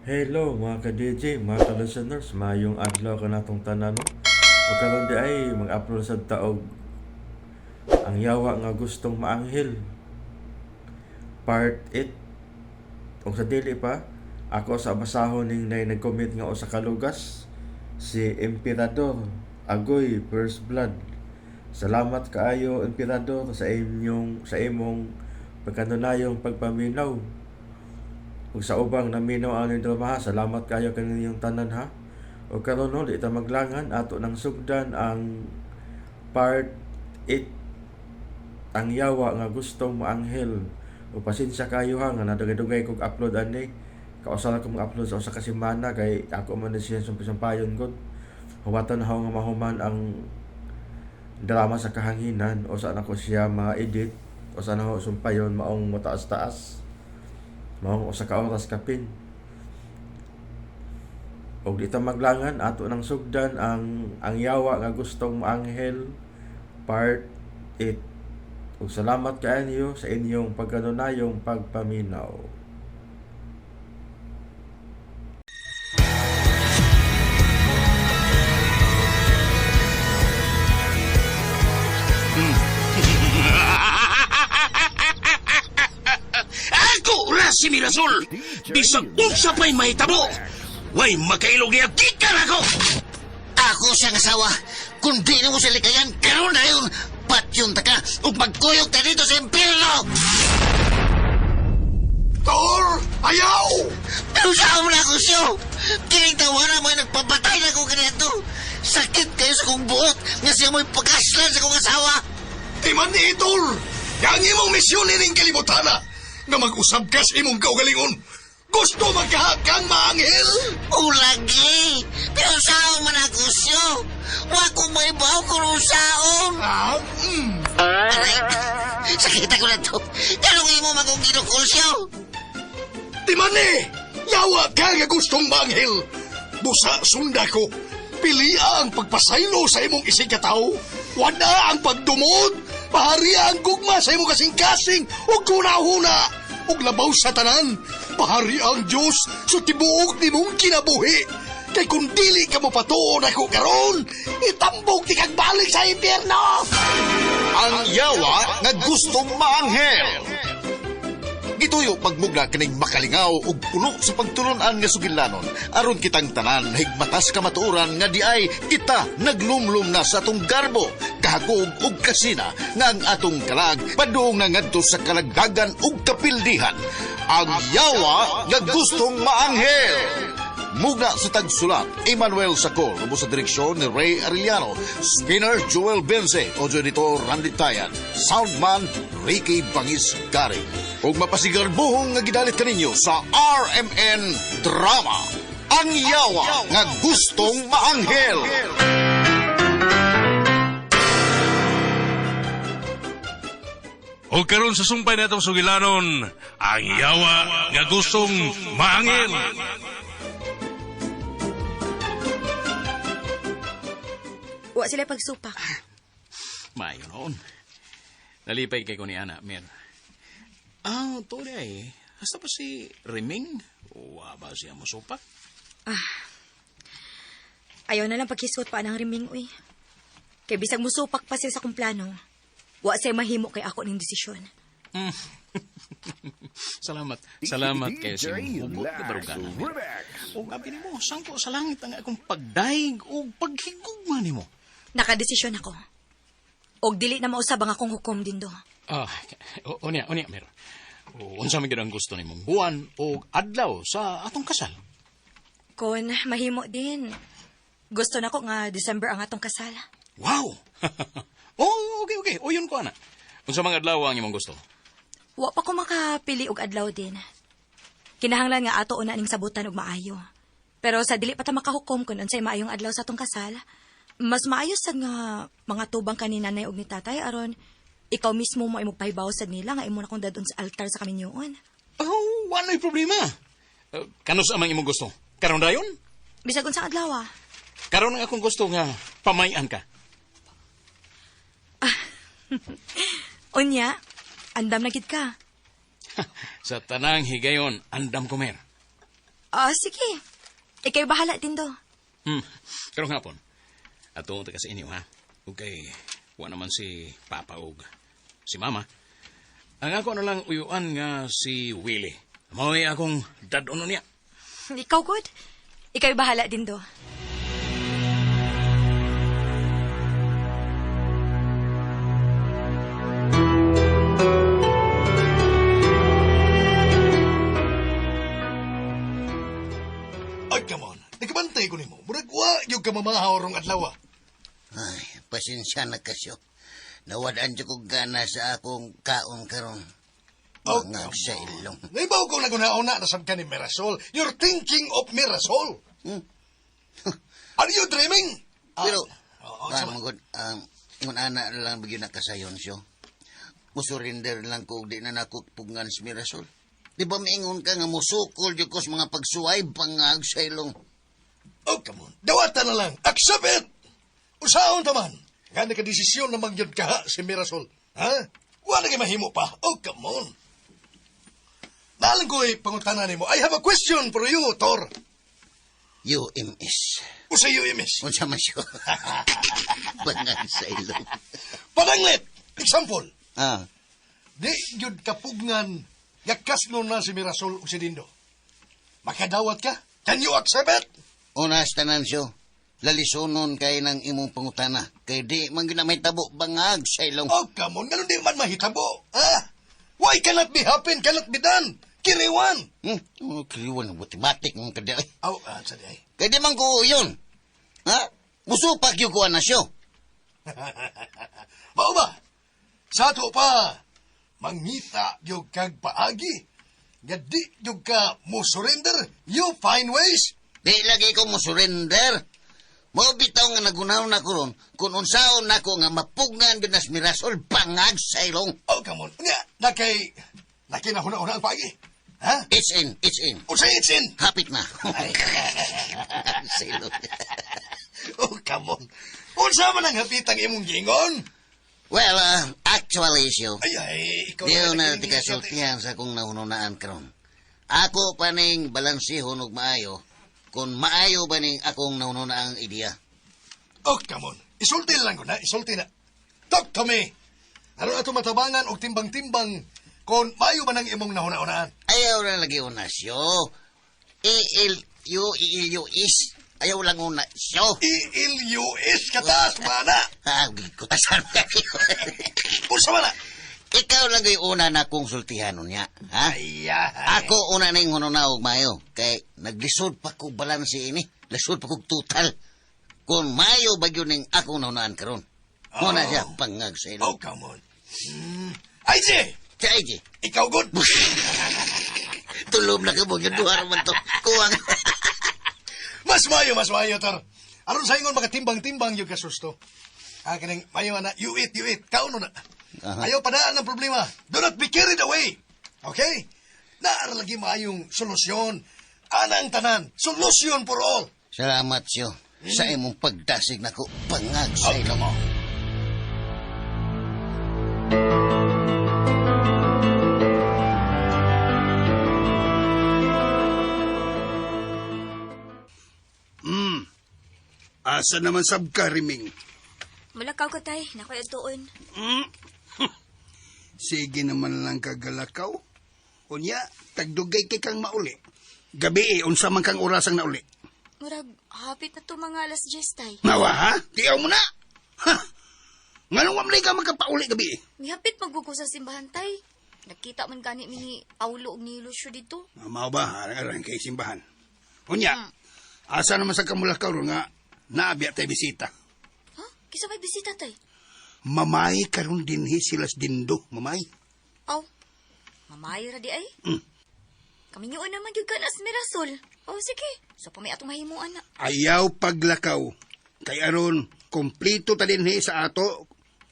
Hello mga ka-DJ, mga ka-listeners, maayong adlaw kanatong tanan, no? O karon di ay mag-upload sad ta og Ang Yawa nga Gustong Maanghel Part 8. Og sa dili pa, ako sa basahon ning nay nag-comment nga usa ka lugas, si Emperador Agoy First Blood. Salamat kaayo, Emperador, sa imong pagkanunayong pagpaminaw. Ug sa ubang naminaw aning drama, salamat kayo kaninyong tanan ha. O karon, no, di ta maglangan, ato nang sugdan ang part 8, Ang Yawa nga Gustong Maanghel. O pasensya kayo ha nga nadugay-dugay kog upload ani. Kausa ko mag-upload sa usa ka semana kay ako man ni siya sampayon gud. Huwatan na nga mahuman ang drama sa kahanginan o saan ako siya ma-edit o saan ako sumpayon maong mataas-taas. Maong usa ka oras kapin. Og di ta maglangan, ato nang sugdan ang Yawa nga Gustong Maanghel Part 8. Ug salamat kaayo sa inyong pagkanunayong pagpaminaw. Ako ra si Mirasol! Bisag unsa pa'y mahitabo! Way makailog niya gikan ako! Ako siyang asawa. Kung di na mo siya likayan, karoon na yun. Patyon ta ka ug magkuyog ta dito sa impyerno. Tor! Ayaw! Pero saan mo na ako siyo? Kining tawana mo ay nagpapatay na ko ganito. Sakit kayo sa kong buot nga siya mo'y pagkaslan sa kong asawa. Di man ni Tor! Yang imong misyon ining kalibutana nga mag-usab ka sa imong kaugalingon. Gusto magkahakang maanghel? O lagi. Pero saan man ako siyo? Wa ko may baw kung saon. Ah, Aray, sakit ako na to. Anong imo magong ginukol siyo? Di man ni! Yawa ka nga gustong maanghel! Busa sunda ko. Pili ang pagpasaylo sa imong isig katawo. Wala ang pagdumot. Pahari ang gugma sa imong kasing-kasing ug kunahuna. Ug labaw sa tanan. Pahari ang Diyos sa tibuok nimong kinabuhi. Kay kung dili ka mo patuon ako karon, itambog ti kag balik sa impyerno. Ang Yawa nga Gustong Maanghel. Gituyo pagmugna kining makalingaw ug puno sa pagtulon-an nga sugilanon aron kitang tanan higmatas kamatuoran nga di ay kita naglumlum na sa atong garbo, kahakog ug kasina nga ang atong kalag padung na ngadto sa kalagdagan ug kapildihan. Ang Yawa nga Gustong Maanghel. Mugna sa tagsulat, Emmanuel Sacol, ubos sa direksyon ni Ray Arellano, Spinner Joel Benze, audio editor Randy Tayan, soundman Ricky Bangis Gary. Ug mapasigarbuhong nga gidalit kaninyo sa RMN Drama, Ang Yawa nga Gustong Maanghel. O karon sa sumpay na itong sugilanon, Ang Yawa nga Gustong Maangil. Wa sila pagsupak. Maayo noon. Nalipay kay ko ni Ana, Mer. Ah, to ay. Hasta pa si Reming? Wa ba siya mosupak? Ayaw na lang paghisgot pa ng Riming, uy. Kay bisag musupak pa siya sa kong plano, wa siya mahimo kay ako ning desisyon. Salamat. Salamat kay sa imong hugot na baruganan, Mer. O gabi nimo, sangko sa langit ang akong pagdaig o paghigugma nimo. Nakadesisyon ako. Og dili na mausab ang akong hukom dindo. Ah, unya, unya, Mer. O, unsa man gyud ang gusto nimong buwan o adlaw sa atong kasal? Kon mahimo din. Gusto na ko nga December ang atong kasal. Wow! Oh, okay, okay. O yun ko, ana. Unsa mga adlaw ang imong gusto? Wa pa ko makapili og adlaw din. Kinahanglan nga ato una ning sabutan og maayo. Pero sa dili pa ta makahukom kun unsay maayong adlaw sa atong kasal, mas maayo sad nga mga tubang kani nanay og ni tatay aron ikaw mismo mo imong pahibaw sad nila nga imo na kong dadon sa altar sa kaminyoon. Oh, wala'y problema. Kanus amang imong gusto? Karon dayon? Bisag unsang adlaw ah. Karon ang akong gusto nga pamayan ka. Unya, andam na gid ka. Sa tanang higayon, andam ko, Mer. Ah, sige. Ika'y bahala din do. Karong hapon. Ato ta ka sa inyo, ha? Okay, wa naman si Papa ug si Mama. Ang ako na lang uyuan nga si Willie. Mao'y akong dad-onon niya. Ikaw, good. Ika'y bahala din do. Ay, come on. Nagkabantay ko nimo. Murag wa yung kamamahaw rong adlaw. Ah. Ay, pasensya na kasyo. Nawadaan siya kong gana sa akong kaon karon. Oh, Mga come sa on. ilong. Naibaw kong naguna-una na sab ka ni Mirasol. You're thinking of Mirasol. Are you dreaming? Ah, Pero, oo, ah, sama. magod, ngun ana lang bigyan nakasayon siyo. Musurrender lang ko, di na nakupugngan si Mirasol. Di ba maingon ka nga musukol di ko sa mga pagsuway pangag sa ilong? Oh, come on. Dawatan na lang. Accept it! Usaon taman. Nga nakadesisyon na mangyod ka ha, si Mirasol. Ha? Wala kay mahimo pa. Oh, come on. Nalang ko'y pangutana nimo. I have a question for you, Tor. UMS. Usa UMS. Unsa man siyo? Pangag sa ilong. Pananglit! Example. Ah, Di yun kapugngan yakasno na si Mirasol o si Dindo. Makadawat ka? Can you accept it? Una sa tanan siyo. Lalisonon kay ng imong pangutana. Kay di man gyud na may tabo bangag sa ilong. Oh, come on. Ganun di man mahitabo. Ah? Why cannot be happen, cannot be done? Kiriwan! Oh, kiriwan, mathematic mong kada. Aw, ah, sa di ay. Kay di man ko yun. Ha? Musupak yung kuha na siyo. Mao ba? Sa ato pa, mangita yung kag paagi. Nga di yung ka mo surrender, you find ways. Di lagi ko mo surrender. Mo bitaw nga nagunaw na ko ron kung unsaon nako nga mapugnan gyud nas Mirasol bangag sa ilong. Oh, come on. Nga, nakay, nakinahuna-una ang paagi. Ha? It's in, it's in. Unsay it's in? Hapit na. Sa ilong. Oh, come on. Unsa man ang hapitang imong gingon? Well, actually, siyo. Ay, ay, ikaw Di na nakikinig tikasultihan sa akong nahununaan karon. Ako pa ning balansihon og maayo kung maayo ba ning akong nahununaang ideya. Oh, come on. Isulti lang ko na, isulti na. Talk to me. Aron ato matabangan og timbang-timbang kung maayo ba nang imong nahuna-unaan. Ayaw na lagi una siyo. E-L-U, E-L-U-S. Ayaw lang una siyo. E-L-U-S katas, mana. Ha, kutasan kayo. Unsa man na? Ikaw lang kay una na kong sultihan niya. Ha? Ay, ay. Ako una ning hununa og maayo. Kay naglisod pa ko balanse ini. Lisod pa kog total. Kung maayo ba yun ning akong nahunaan karon. Muna siya pangag sa ilong. Oh, come on. Ay, Jay! Sa IG. Ikaw good. Tulom na ka mo. Yung duha naman to. Kuwang. Mas mayo, tar. Aron sa ingon makatimbang-timbang yung kasusto. Ah, kaning mayo na, you eat, you eat. Kauno na. Aha. Ayaw padaan ng problema. Do not be carried away. Okay? Naara lagi maayong solusyon. Anang tanan, solusyon for all. Salamat siyo. Sa imong pagdasig nako pangag sa Oh, ilong. come on. Asa naman sab ka, Riming? Mulakaw ko, tay. Nakoy atuon. Sige naman lang kagalakaw. Unya, tagdugay kay kang mauli. Gabi eh, unsa man kang orasang nauli. Murag, hapit na to mga alas 10, tay. Nawa ha? Tiyaw mo na! Ha? Nganong wamlay ka magkapauli gabi eh? Mihapit maggugo sa simbahan, tay. Nakita man gani mi ni Aulo og ni Lucio dito. Ah, Mao ba, arang-arang kay simbahan. Unya, asa naman sa kamulakaw ron nga naabya tay bisita. Ha? Kisa may bisita, tay? Mamay karon dinhi sila sa dindo, mamay. Aw, mamay ra di ay. Kami naman gyud ka na sa Mirasol. Oh, sige. So pa may atong mahimuan na. Ayaw paglakaw. Kay aron kompleto ta dinhi sa ato,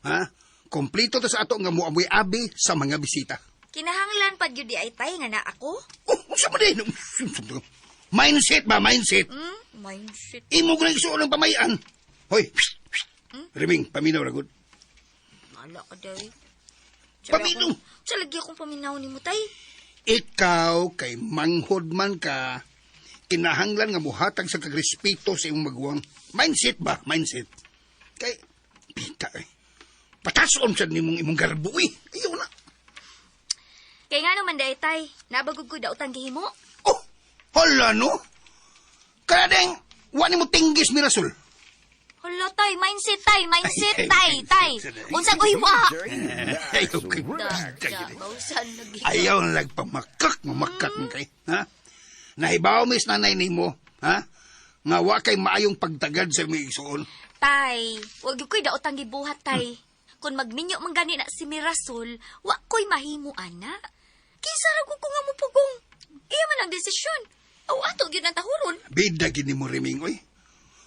ha? Kompleto ta sa ato nga moamoy abi sa mga bisita. Kinahanglan pad gyud di ay tay nga na ako. Oh, unsa man din? Mindset ba, mindset? Mindset. Imo ko na isuon ang pamayan. Hoy, psst, psst. Riming, paminaw ra gud. Mala ka day. Paminaw. Sa lagi akong paminaw nimo tay. Ikaw kay manghod man ka, Kinahanglan nga muhatag sa kagrespeto sa imong maguwang. Mindset ba? Mindset. Kay, pita eh. Patason sad nimong imong garbo eh. Ayaw na. Kay nga naman day tay, nabagog ko daotang gihimo. Oh, hala no? Kaya ding, wani mo tinggis Mirasol. Hala tay, mindset tay, mindset Ay, ay, tay, ay, tay. ay, Unsa ko hiwa? Ayaw kay Da, da, bausan lagi. Ayaw na nagpamakak, mamakak man kay. Ha? Nahibaw mis nanay nimo, ha? Nga wa kay maayong pagtagad sa imong igsuon. Tay, wag gyud ko'y daotang gibuhat tay. Kung magminyo man gani na si Mirasol, wa ko'y mahimo ana. Kinsa ra ko nga mupugong. Iya man ang desisyon. Aw ato gyud ang tahuron. Bida gini mo riming, oy.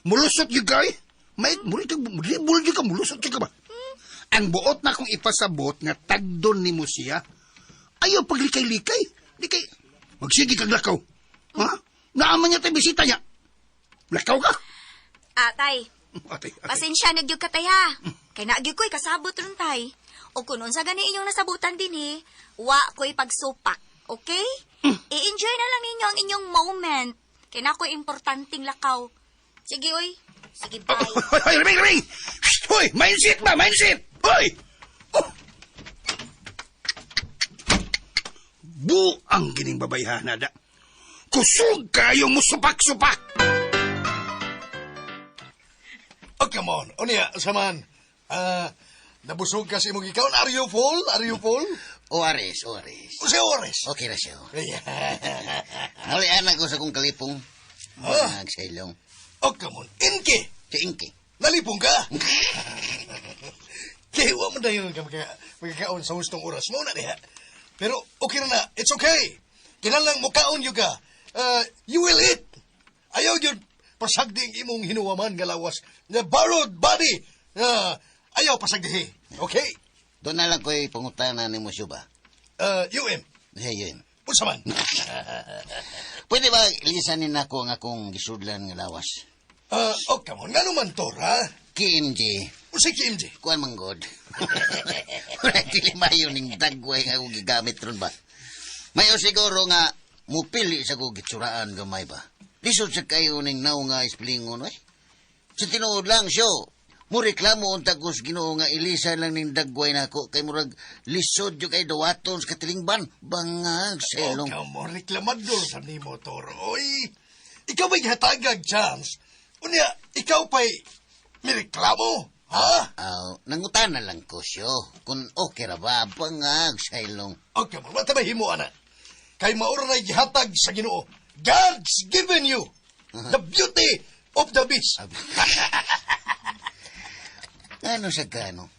Mulusot yun ka, oy. May, mulit, dribble yun ka, mulusot yun ka ba? Ang buot na kong ipasabot nga tagdon ni mo siya, ayaw paglikay-likay. Likay, magsige kag lakaw. Ha? Naaman niya tayo bisita niya. Lakaw ka. Ah, tay, Atay, atay. pasensya na gyud ka tay ha. Kay na gyud ko'y kasabot ron tay. O kung unsa gani inyong nasabutan dinhi, wa ko'y pagsupak. Okay? I-enjoy na lang ninyo ang inyong moment. Kay na ko'y importanteng lakaw. Sige, oy. Sige, bye. Hoy, hoy, riming, riming! Shh, hoy, mindset ba, mindset! Hoy! Oh! Buang gining babayhana da. Kusog kayo mo supak-supak! Oh, come on. Unya, saman. Ah, nabusog ka sa imong ikaw. Are you full? Are you full? Oares, oares. Usa oras. Okay ra siya. Ayan. Nuli anak ko sa kong kalipong. Ah. Nag sa ilong. Oh, come on. Inki. Si Inki. Nalipong ka. Kaya wa man dayon ka magkakaon sa hustong oras mo na diha. Pero okay na na. It's okay. Kinahanglan mo kaon yun ka. You will eat. Ayaw yun pasagdi ang imong hinuwaman nga lawas. The borrowed body. Ayaw pasagdihi. Okay? Doon na lang ko'y pangutana ni mo siya ba? UM. Hey, yun. Unsa man? Pwede ba lisanin nako ang akong gisudlan nga lawas? Oh, come on. Ngano man to, ha? KMG. Unsay KMG? Kuan man god. Wala dili mayo ning dagway nga akong gigamit ron ba. Mayo siguro nga mupili sa kong gitsuraan gamay ba. Lisod sa kayo ning naw nga isplingon oy. Sa tinuod lang siyo. Mo reklamo unta ko sa Ginoo nga ilisa lang ning dagway nako kay murag lisod yo kay dawaton sa katilingban. Bangag Oh, selong. come on. Reklamador sa nimo, Toro. Oy, ikaw ba'y hatagag chance? Unya, ikaw pa'y mireklamo, ha? Aw, nangutana lang ko siyo. Kung okay ra ba, bangag sa ilong. Oh, come on. Wata himo, ana? Kay maura na gihatag sa Ginoo. God's given you the beauty of the beast. Ano sa gano?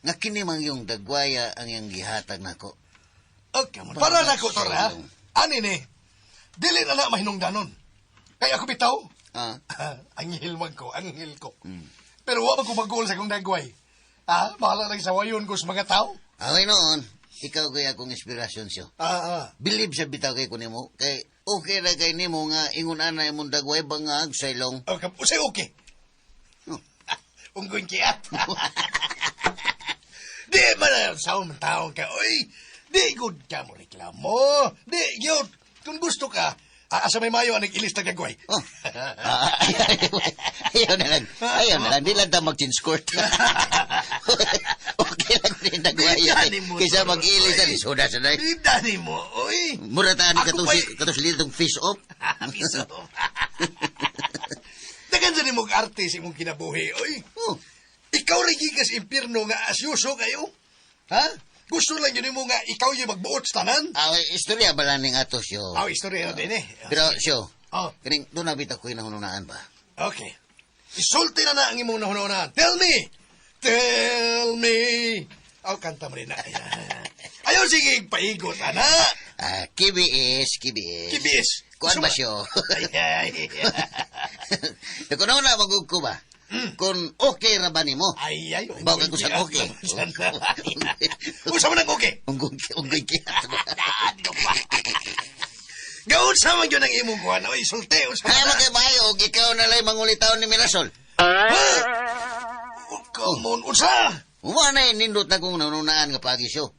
Nga kini man yung dagwaya ang iyang gihatag nako. Oh, come on. Para na ko, Toro, ha? Ani ni, dili na na mahinungdanon. Kay ako bitaw, Ah, anghel man ko, anghel ko. Pero wa man ko mag sa akong dagway. Ah, bahala lang sa wayon ko sa mga tao. away noon, ikaw kay akong inspirasyon siyo. Ah, ah. Believe sa bitaw kay kunimo kay okay ra kay nimo nga ingon ana imong dagway bangag sa ilong. Okay, usay okay. Oh. Unggoy kiat. Di man na sa man taong ka. Oy, di good ka mo reklamo. Di gyud. Kung gusto ka, asa may mayo ang nag-ilis na gagaway. Oh. Ah, ayaw na lang. Ayaw na lang. Di lang ta mag-change court. Okay lang din dagwaya. Di mo, Kaysa Toro. mag-ilis na lisuda sa day. Di dani mo, oy. Mura ta ni Ako katong pa'y- katong silitong fish off. Piso. Dagan sa nimong arte sa imong kinabuhi, oy. Oh. Ikaw rin gikas impirno nga asyuso kayo. Ha? Gusto lang yun mo nga ikaw yung magbuot sa tanan. Ah, istorya ba lang ning ato siyo? Aw, istorya na din eh. Pero siyo, Oh. kaning doon na bitaw ko'y nahununaan ba? Okay. Isulti na na ang imong nahunahunan. Tell me! Tell me! Aw, kanta mo rin na. Ayaw, sige, paigot, ana! Ah, KBS, KBS. KBS. Kuan ba siyo? Ay, ay. Kung na magug ko ba? Kung okay ra ba nimo? Ay, ay. Bawa ka kusang okay. Usa man ang okay. Unggoy unggoy kiyat ba? Gaun sa man yun ang imong kuan. Oy, sulti. Usa Kaya man na. magkabayo, ikaw na lang mangulitaw ni Mirasol. Oh, come on, usa! Wala na nindot na kong nanunaan nga pagi siyo.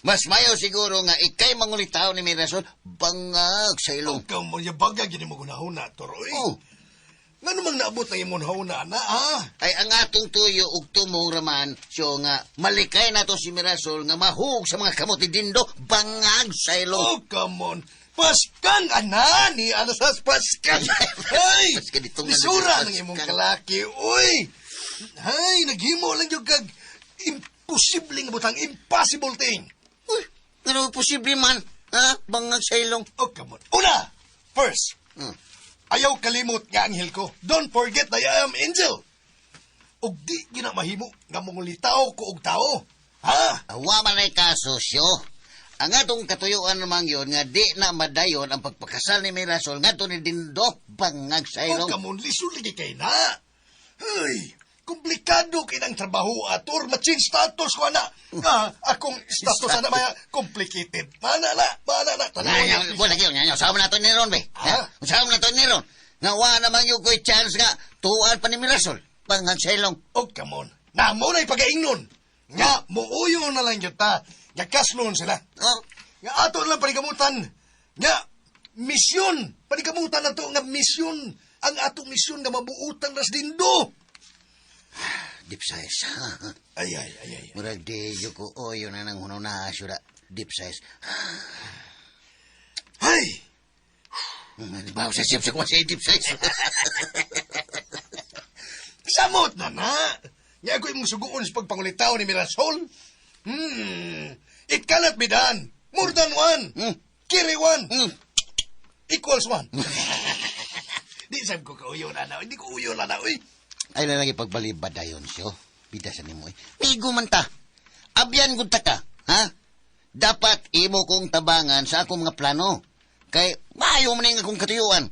Mas mayo siguro nga ikay mangulitaw ni Mirasol bangag sa ilong. Oh, come on, yabaga, gini mo gunahuna, Toroy. Oh. Nga namang naabot ng imong huna na, ha? Ay ang atong tuyo ug tumong raman siyo nga malikay nato si Mirasol nga mahug sa mga kamot ni Dindo bangag sa ilong. Oh, come on. Paskang, ana, ni Anasas Paskang. Ay, Paskan itong lisura ano, ng imong Paskang. kalaki. Uy, ay, naghimo lang yung kag imposibleng butang, impossible thing. Uy, ano posible man? Ha? Bangag sa ilong. Oh, come on. Una, first, ayaw kalimot nga anghel ko. Don't forget that I am angel. Ug di ginamahimo nga mangulitaw ko og tao. Ha? Awa man ay kaso siyo. Ang atong katuyuan namang yon nga di na madayon ang pagpakasal ni Mirasol ngadto ni Dindo bangag sa Oh, ilong. come on, lisod lagi kay na. Ay, komplikado kay ng trabaho ator, ma-change status ko ana. Ah, akong status ana maya complicated. Mana na, mana na. Tanawa Nya, na. wala gyud nya, sama na to ni Ron be. Ha? Sama na to ni Ron. Nga wa naman yung ko'y chance nga tuan pa ni Mirasol bangag sa ilong. Oh, come on. Na mo na'y pagaingnon. Nga, muuyo na lang yun ta. Nga kaslon sila. Oh, Nga ato lang panigamutan. Nga, misyon. Panigamutan na to nga misyon. Ang atong misyon nga mabuutan ras dindo. deep size. Ay, ay, ay, ay. Murag di yo ko oyo na nang huno na asyura. Deep size. Ay! Bawo sa siyap sa kuma sa deep size. Samot na na! Nga ako imong suguon sa pagpangulitaw ni Mirasol. It cannot be done. More than one. Kiri one. Equals one. Di sab ko kauyo na na. Hindi ko uyo na na. Uy. Ay lang lagi pagbalibad dayon siyo. Bida sa nimo eh. Migo man ta. Abyan gud ta ka, ha? Dapat imo kong tabangan sa akong mga plano. Kay maayo man ning akong katuyuan.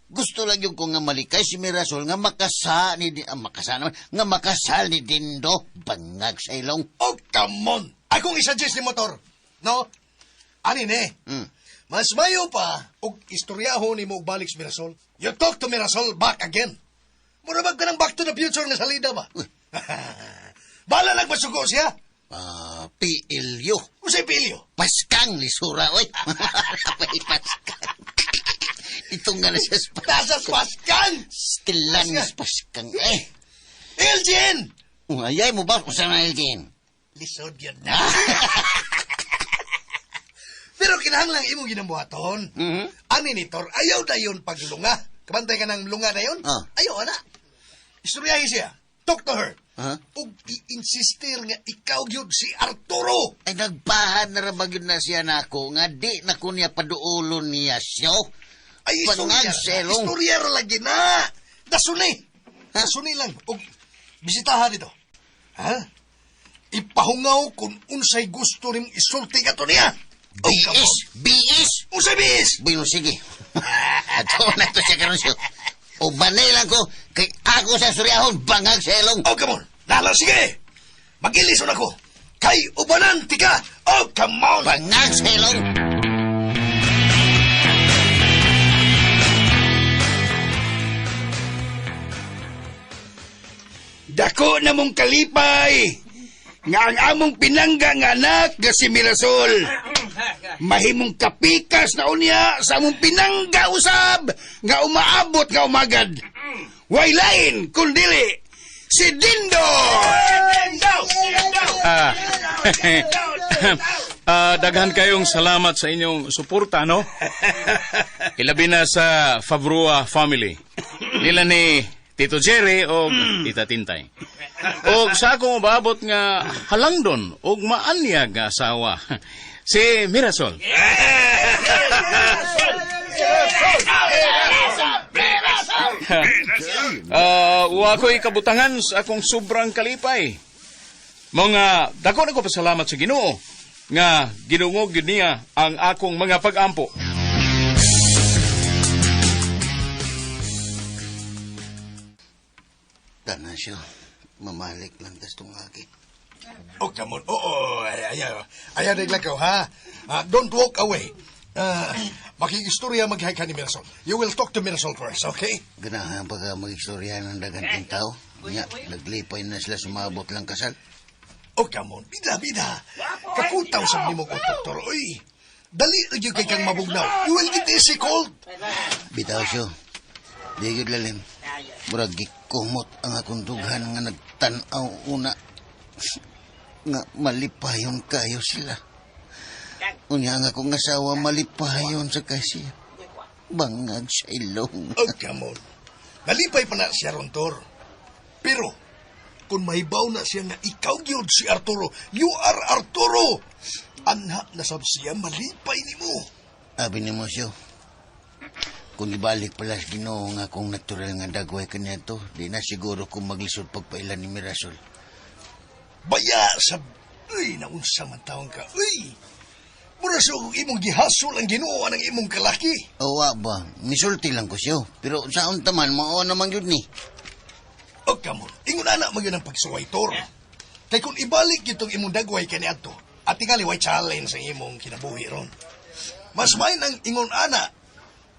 Gusto lang yung ko nga malikay si Mirasol nga makasa ni makasa naman, nga makasal ni Dindo bangag sa ilong. Oh, come on! Akong isuggest ni motor. No? Ani ne? Mas mayo pa og istoryahon nimo og balik sa Mirasol. You talk to Mirasol back again. Mura bag ka ng back to the future nga salida ba? Bala lang masugo siya. Ah, PLU. Usay PLU? Paskang lisura, oy. May paskang. Itong nga na siya Nasa paskang! Stilan nga paskang, eh. LGN! Ayay mo ba kung saan na LGN? Lisod yun na. Pero kinahanglang imong ginambuhaton. Ani ni Tor, ayaw na yun paglunga. Kabantay ka ng lunga na yun? Ayaw, ana. Istoryahin siya. Talk to her. Ug i-insistir nga ikaw gyud si Arturo. Ay, nagpahan na rabag yun na siya nako nga di na ko niya paduulon niya siya. Ay, Pangag istorya. selong. Istorya ra lagi na. Dasuni. Dasuni lang. Ug bisitahan dito. Ha? Ipahungaw kung unsay gusto nimong isulti kato niya. BS! BS! Unsay BS? Bueno, sige. Ato na to siya karon siya. O banay lang ko, kay ako sa suryahon, bangag sa ilong. Oh, come on. Nala, sige. Magilison ako. Kay ubanan, tika. Oh, come on. Bangag sa ilong. Dako na mong kalipay nga ang among pinangga nga anak nga si Mirasol. Mahimong kapikas na unya sa among pinangga usab nga umaabot nga umagad. Way lain kundili si Dindo. Daghan kayong salamat sa inyong suporta, no? Ilabi na sa Fabrua family. Nila ni Tito Jerry o Tita Tintay. O sa akong umaabot nga halangdon og maanyag nga asawa. Si Mirasol. Wa ko'y kabutangan sa akong sobrang kalipay. Mga dako na ko pasalamat sa Ginoo nga ginungog gyud niya ang akong mga pag-ampo. Tanan siya. Mamalik lang tas tong aki. Oh, come on. Oo, ay, ay, ay, ay, ay, ko, ha? Don't walk away. Makikistorya maghay ka ni Mirasol. You will talk to Mirasol first, okay? Ganahan pa ka mag-istorya ng daghan kong tao. Nya, naglipay na sila sumabot lang kasal. Oh, come on. Bida, bida. Kakutaw sa nimo ko, doktor. Uy, dali na gyud kay kang mabugnaw. You will get easy cold. Bitaw siyo. Di gyud lalim. Murag gikumot ang akong dughan nga nagtan-aw una. Nga malipayon kayo sila. Unya ang akong asawa malipayon sa kasi. Bangag sa ilong. Oh, come on. Nalipay pa na siya ron, Tor. Pero, kung mahibaw na siya nga ikaw gyud si Arturo, you are Arturo! Anha na sab siya malipay nimo. Abi ni mo siyo. Kung ibalik pala sa Ginoo nga akong natural nga dagway kaniya to, di na siguro kung maglisod pagpailan ni Mirasol. Baya sa... Uy, naunsa man taon ka. Uy! Mura sa og imong gihasol ang Ginoo ang imong kalaki. Owa ba, misulti lang ko siyo. Pero sa unta man, mao naman yun ni. O come on, ingon ana man yun ang pagsuway, Tor. Kay kung ibalik itong imong dagway kaniadto, at tingali way challenge ang imong kinabuhi ron. Mas main ang ingon ana,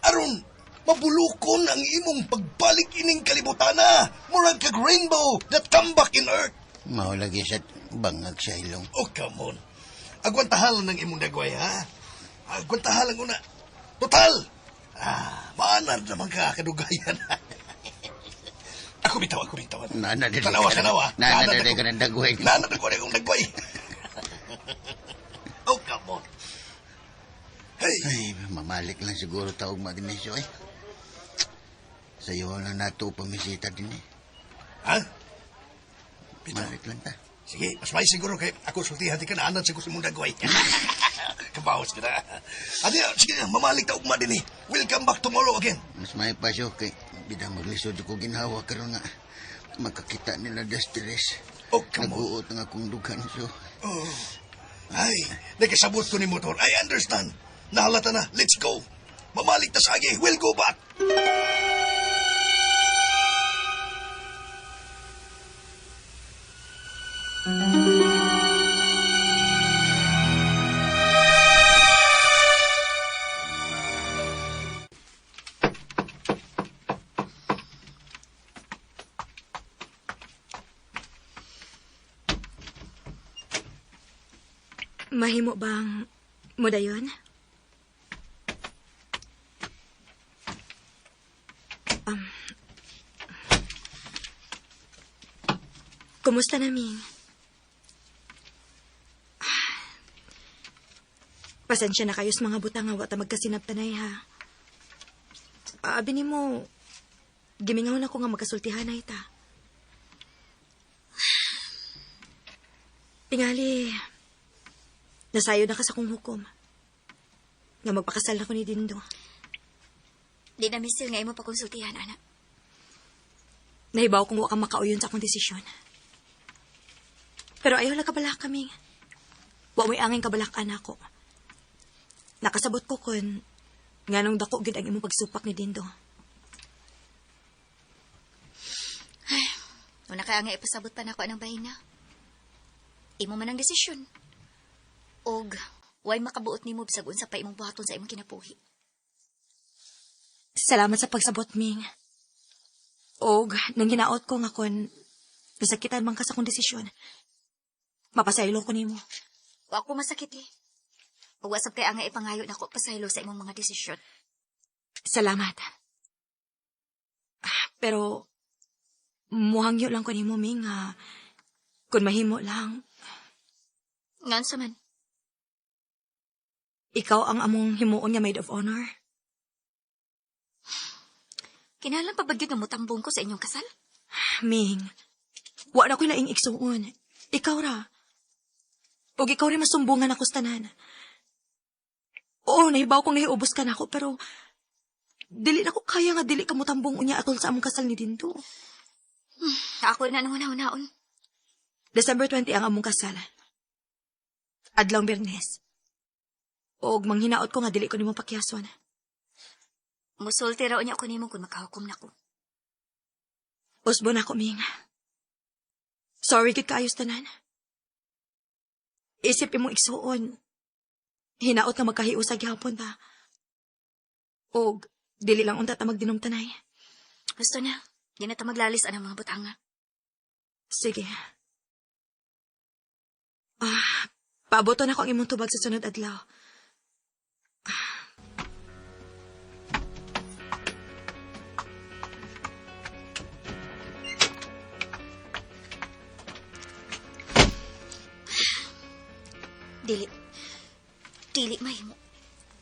aron mabulukon ang imong pagbalik ining kalibutana. Murag kag rainbow that come back in earth. Mao lagi sa bangag sa ilong. Oh, come on. Agwantahalan ng imong dagway, ha? Agwantahalan una. Total! Ah, maanar naman ka, kadugayan. Ako bitaw, ako bitaw. Nana dili Tanawa, ka tanawa. Nana dili ka ng dagway. Nana ko na akong dagway. Oh, come on. Hey, Ay, mamalik lang siguro taog magnesyo eh. Sayo lang nato pamisita din eh. Ha? Bitaw. Malik lang ta. Sige, mas may siguro kay ako sultihan di ka na anad siguro sa imong dagway. Kabawas ka na. Adi, sige, mamalik ta ugma din eh. We'll come back tomorrow again. Mas may pa siyo kay bida maglisod ko ginhawa karon nga makakita nila das tres. Oh, come on. Naguot ang akong dughan siyo. Oh. Ay, nagkasabot ko ni motor. I understand. Nahalata na. Let's go. Mamalik ta sa agi. We'll go back. Mahimo bang mudayon? Kumusta na, Ming? Pasensya na kayo sa mga butang nga wa ta magkasinabtanay, ha. Abi nimo, gimingaw na ko nga magkasultihanay ta. Tingali, nasayo na ka sa kong hukom. Nga magpakasal na ko ni Dindo. Di na misil nga imo pakonsultihan, anak. Nahibaw kung wa ka makauyon sa akong desisyon. Pero ayaw lang kabalak kaming. Wa mo'y angin kabalak anak ko. Nakasabot ko kun nganong dako gid ang imong pagsupak ni Dindo. Una kaya nga ipasabot pa nako anang bahin na. Imo man ang desisyon. Og way makabuot nimo bisag unsa pa imong buhaton sa imong kinabuhi. Salamat sa pagsabot, Ming. Og nang hinaot ko nga kun nasakitan man ka sa akong desisyon. Mapasaylo ko nimo. Wa ko masakit eh. Ug wa sab kay nga ipangayo nako pasaylo sa imong mga desisyon. Salamat. Pero muhangyo lang ko nimo, Ming, ha. Kun mahimo lang, Ngan sa man. ikaw ang among himuon nga maid of honor. Kinahanglan pa ba gyud nga mutambong ko sa inyong kasal? Ming, wa na ko'y laing igsuon. Ikaw ra. Og ikaw rin masumbungan ako sa tanan. Oo, nahibaw kong nahiubos ka na ako, pero dili na ko kaya nga dili ka mutambong unya atol sa among kasal ni Dindo. Ako na nang una-unaon. December 20 ang among kasal. Adlawng Biyernes. Og manghinaot ko nga dili ko nimo pakyason. Musulti raw niya ako nimo kung makahukom nako. Usbo na ako, Ming. Sorry gid kaayo sa tanan. Isip imong igsuon. Hinaot nga magkahiusa gihapon ta. Og dili lang unta ta magdinom tanay. Gusto na. Di na ta maglalis anang mga butanga. Sige. Paaboton ako ang imong tubag sa sunod adlaw. Dili. Dili mahimo.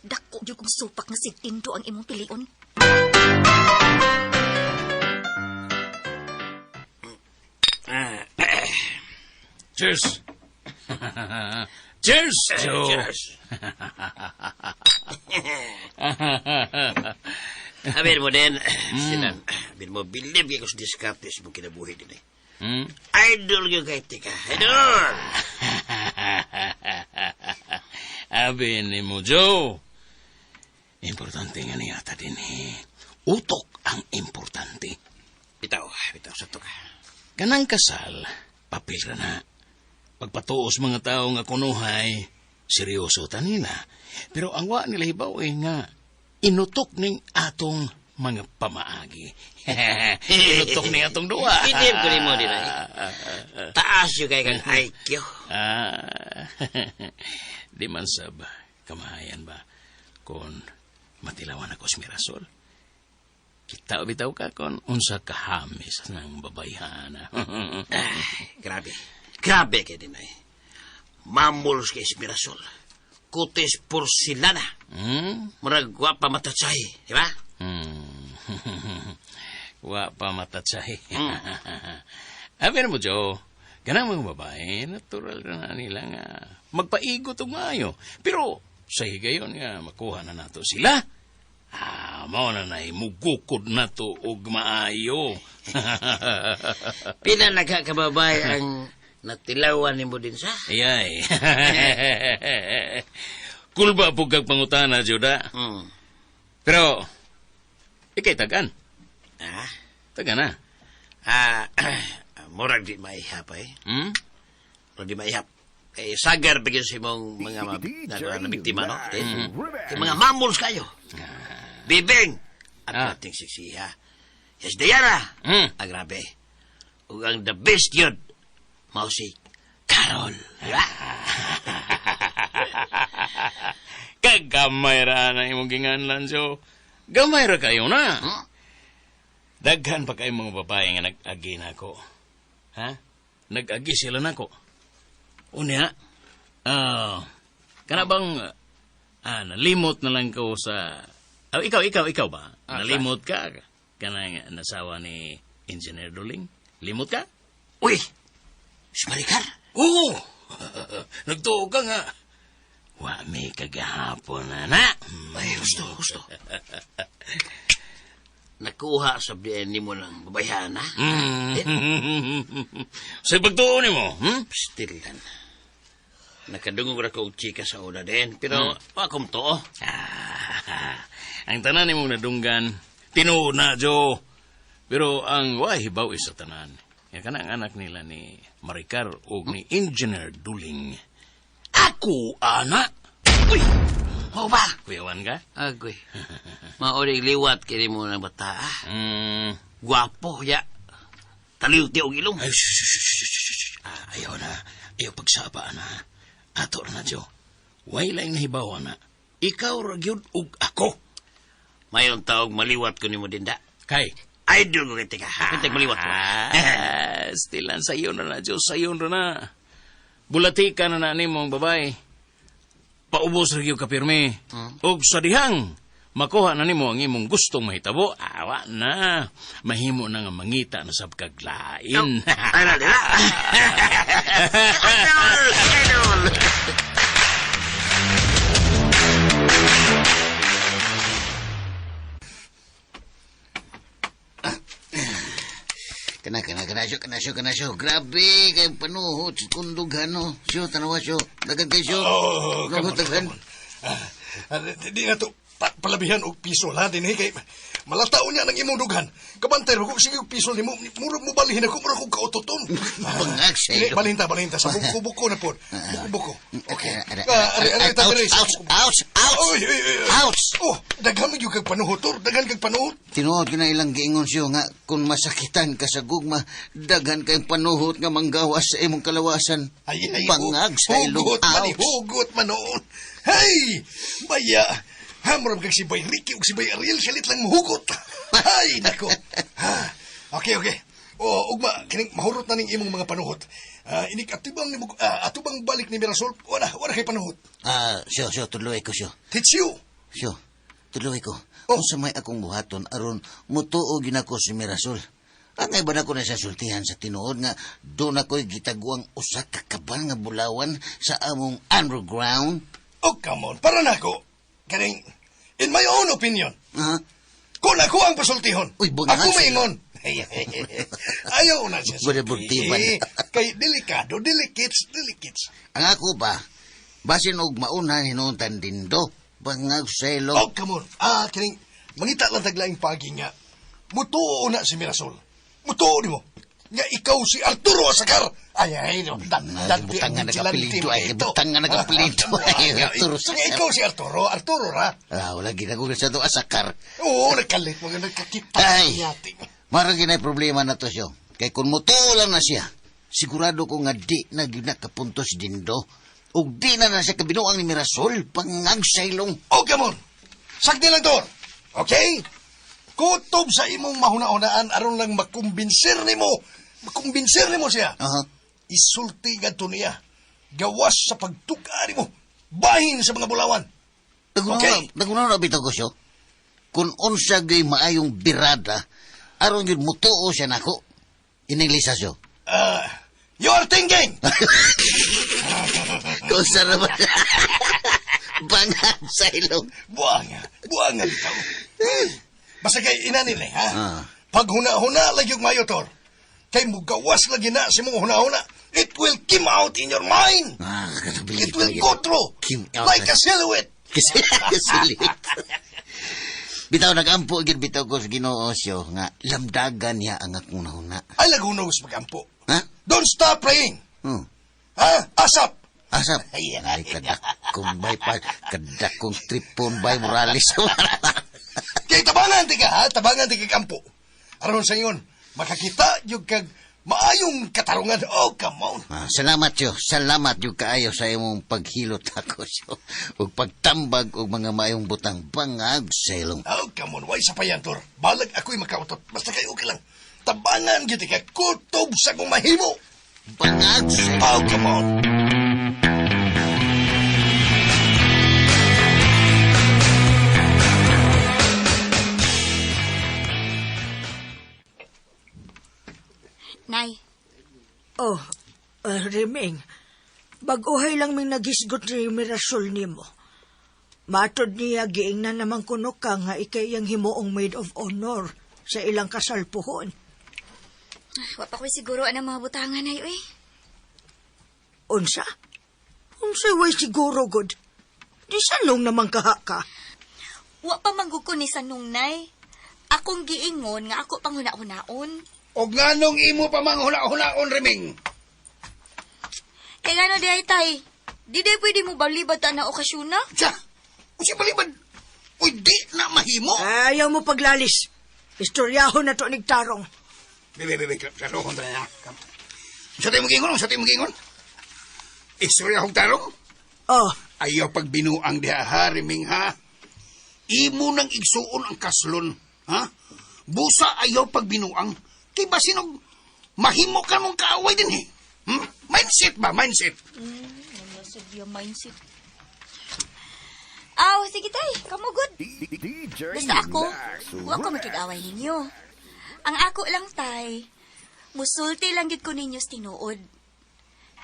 Dako gyud kong supak nga si Dindo ang imong pilion. Cheers! Cheers, Joe! Cheers. Abin mo din, sinan, abin mo, believe ko sa diskarte sa mong kinabuhi din eh. Hmm? Idol yung kay tika. Idol! Abi ni mo, Joe. Importante nga niya ta din eh. Utok ang importante. Bitaw, bitaw sa to ka. Kanang kasal, papel ra na. Pagpatuos mga tao nga kunuhay, seryoso ta nila. Pero ang wa nila hibaw eh nga, inutok ning atong mga pamaagi. Inutok ning atong duwa. Idim ko nimo din ay. Taas yung kay kang IQ. Ah, di man sab kamahayan ba kung matilawan ako sa Mirasol. Kita bitaw ka kung unsa kahamis ng babayhana. Ay, grabe. Grabe kay din ay. Mamulos kay Mirasol. Kutis porcelana. Hmm? Murag gwapa matatsay, di ba? Hmm. Wa pa matatsay. Abi na mo, Joe. Ganang mga babae, natural na nila nga magpaigot og maayo. Pero sa higayon nga makuha na nato sila. Ah, mao na nay mugukod nato og maayo. Pila nagkakababay ang natilawan nimo din sa? Ayay. Kulba po kag pangutana, Juda. Hmm. Pero, ikay tagan. Ah? Tagan na. Ah, murag di maihap eh. Hmm? Murag di maihap. Eh, sagar bigyan sa imong mga na biktima, no? Eh, kay mga mamuls kayo. Bibing! At Ah. ating siksiha. Yes, Diana! Hmm. Ah, grabe. Ug ang the best yun, mao si Carol. Di ba? Kagamay ra na imong ginganlan, Joe. Gamay ra kayo na. Hmm? Daghan pa kayo mga babae nga nag-agi na ako. Ha? Nag-agi sila nako. Unya, kana bang nalimot na lang ko sa... Ikaw ba? Nalimot ka? Kanang nasawa ni Engineer Duling? Limot ka? Uy! Si Maricar! Oo! Nagtuo ka nga. Wa may kagahapon na na. Ay, gusto, gusto. Nakuha sa biyan ni mo ng babayhana. Sa pagtuo ni mo, hmm? Still lang. Nakadungog ra ko og chika sa una din, pero wa kom tuo. Ah, ang tanan nimong nadunggan, tinuod na, Joe. Pero ang wahibaw is sa tanan. Ya kanang anak nila ni Maricar og ni Engineer Duling. Ako, anak! Uy! Mao ba? Kuyawan ka? Agoy. Maoring liwat kini mo ng bata. ah. Hmm. Gwapo ya. Taliw ti og ilong. Ay, shh, shh, shh, shh, shh. Ah, ayaw na. Ayaw pagsaba na. Ato na, Joe. Way lang nahibaw na. Ikaw ra gyud og ako. Mayon taog maliwat ko nimo dinda. Kay? Idol ko kay tika. Pitag maliwat ko. Ah, stilan sa iyo na na, Joe. Sa iyo na na. Bulati ka na na nimo ang babae. Paubos ra gyud ka pirmi. Og sa dihang makuha na nimo ang imong gustong mahitabo, awa na. Mahimo na nga mangita na sab kag lain. Ay na, dila. Idol! Idol! Kana, kana, kana, siyo, kana, siyo, kana, siyo. Grabe, kay panuhot, kundog, ano. Siyo, tanawa, siyo. Dagan kay siyo. Oh, come on, Daghan. come on. Di na to. Palabihan og piso la din kay malataon niya ng imong dughan. Kabantay ko sige og piso nimo murag mo balhin ako murag kog kautoton. Bangag sa Dili, ilo. Balhin ta, balhin ta sa buko-buko na pod. Buko-buko. Okay. Ah, Ari, ari, ta, ouch, diri, sa ouch, buko-buko. ouch, ouch. Oy, oy, oy, oy. Ouch! Oh, daghan man gyud kag panuhot, Tor. Daghan kag panuhot. Tinuod ko na ilang giingon siyo nga kung masakitan ka sa gugma, daghan kayong panuhot nga manggawas sa imong kalawasan. Ay, ay, Bangag sa ilong. Hugot man, Ouch! hugot man noon. Hey! Baya! Hamuram kag si Bay Ricky ug si Bay Ariel, salit lang muhugot. Ay, nako. Ha, okay, okay. O, ugma, kining mahurot na ning imong mga panuhot. Inig atubang nimo, atubang balik ni Mirasol, wala kay panuhot. Ah, siyo, siyo, tuloy ko siyo. Teach you. Siyo, tuloy ko. Oh. Unsa may akong buhaton aron mutuo ginako si Mirasol. Angay ba na ko na sa sultihan sa tinuod nga doon ako'y gitaguang usa ka kaban nga bulawan sa among underground? Oh, come on. Para nako. Kining, in my own opinion, Ha? kung ako ang pasultihon, Uy, bangag ako sila. maingon. Ayaw na siya. Wala buntiban. Kay delikado, delikits, delikits. Ang ako ba, basin og mauna hinuntan dindo, bangag sa ilong. Oh, come on. Kining, mangita lang taglaing pagi nga. Mutuo na si Mirasol. Mutuo ni mo. Nga ikaw si Arturo Asakar. Ay, ay, no. Butang nga nagapelido, ay, butang nga nagapelido, ay, Arturo Nga ikaw si Arturo. Arturo ra. Ah, wala ginagugol sa to asakar. Oo, nagkalit. Mga nagkakita. Ay. Yati. Marang ginay problema na to siyo. Kay kung mutuo lang na siya, sigurado ko nga di na gyud nakapunto si Dindo. Ug di na na siya kabinuang ni Mirasol, bangag sa ilong. Oh, come on. Sagdi lang, Tor. Okay? Kutob sa imong mahuna-hunaan aron lang makumbinser nimo. Makumbinser nimo siya. Aha. Isulti ngadto niya. Gawas sa pagtuka nimo. Bahin sa mga bulawan. Okay. Nagunaw na bitaw ko siyo. Kung unsa gyud maayong birada, aron gyud mutuo siya nako. Ininglisa siyo. You are thinking. Kung sa naman. Bangag sa ilong. Buanga. Buanga bitaw. Basta kay ina nila, ha? Ah. Pag huna-huna lagi yung mayo, Tor. Kay mugawas lagi na sa mong huna-huna. It will come out in your mind. Ah, It will go through. Came out. Like a silhouette. Kasi kasilit. Bitaw nagampo gyud bitaw ko sa Ginoo siyo nga lamdagan niya ang akong nahuna. Ay lagunog sa pagampo. Ha? Don't stop praying. Ha? Asap. Asap. Ay kadakong bay pa kadakong tripon bay Morales. Kay tabangan ti ka, ha? Tabangan ti ka kampo. Aron sa ingon, makakita yung kag maayong katarungan. Oh, come on. Ah, salamat yo. Salamat yo kaayo sa imong paghilot ako siyo ug pagtambag og mga maayong butang bangag sa ilong. Oh, come on. Why sa payan, Tor? Balag ako'y makautot. Basta kayo okay lang. Tabangan gyud ka. Kutob sa kong mahimo. Bangag sa ilong. Oh, come on. Nay, Oh, Reming, bag-uhay lang ming naghisgot ni Mirasol nimo. Matod niya giingnan naman kuno ka nga ikay ang himuong maid of honor sa ilang kasalpuhon. wa pa ko'y siguro anang mga butangan, Nay, uy. Unsa? Unsa way siguro god? Di sanong naman kaha ka. Wa pa manggug ko ni Sanong, Nay. Akong giingon nga ako pang huna-hunaon. Og nganong imo pa mang huna-hunaon, Reming? Kaya nga no, di ay tay. Di day pwede mo balibad ta na okasyon na? Siya, usi balibad. Uy, di na mahimo. Ayaw mo paglalis. Istoryahon na to nigtarong. Bebe, bebe, klarohon ta na. Sa tayo magingon, sa tayo magingon. Istorya kong tarong. Oh, Ayaw pagbinuang diha ha, Reming ha. Imo nang igsuon ang kaslon, ha? Busa ayaw pagbinuang. Kay basinog, mahimo ka mong kaaway din eh. Mindset ba? Mindset. Nasa mindset. Aw, sige tay, kamo good. Basta ako, wa ko makig-away ninyo. Ang ako lang tay, musulti lang gid ko ninyo sa tinuod.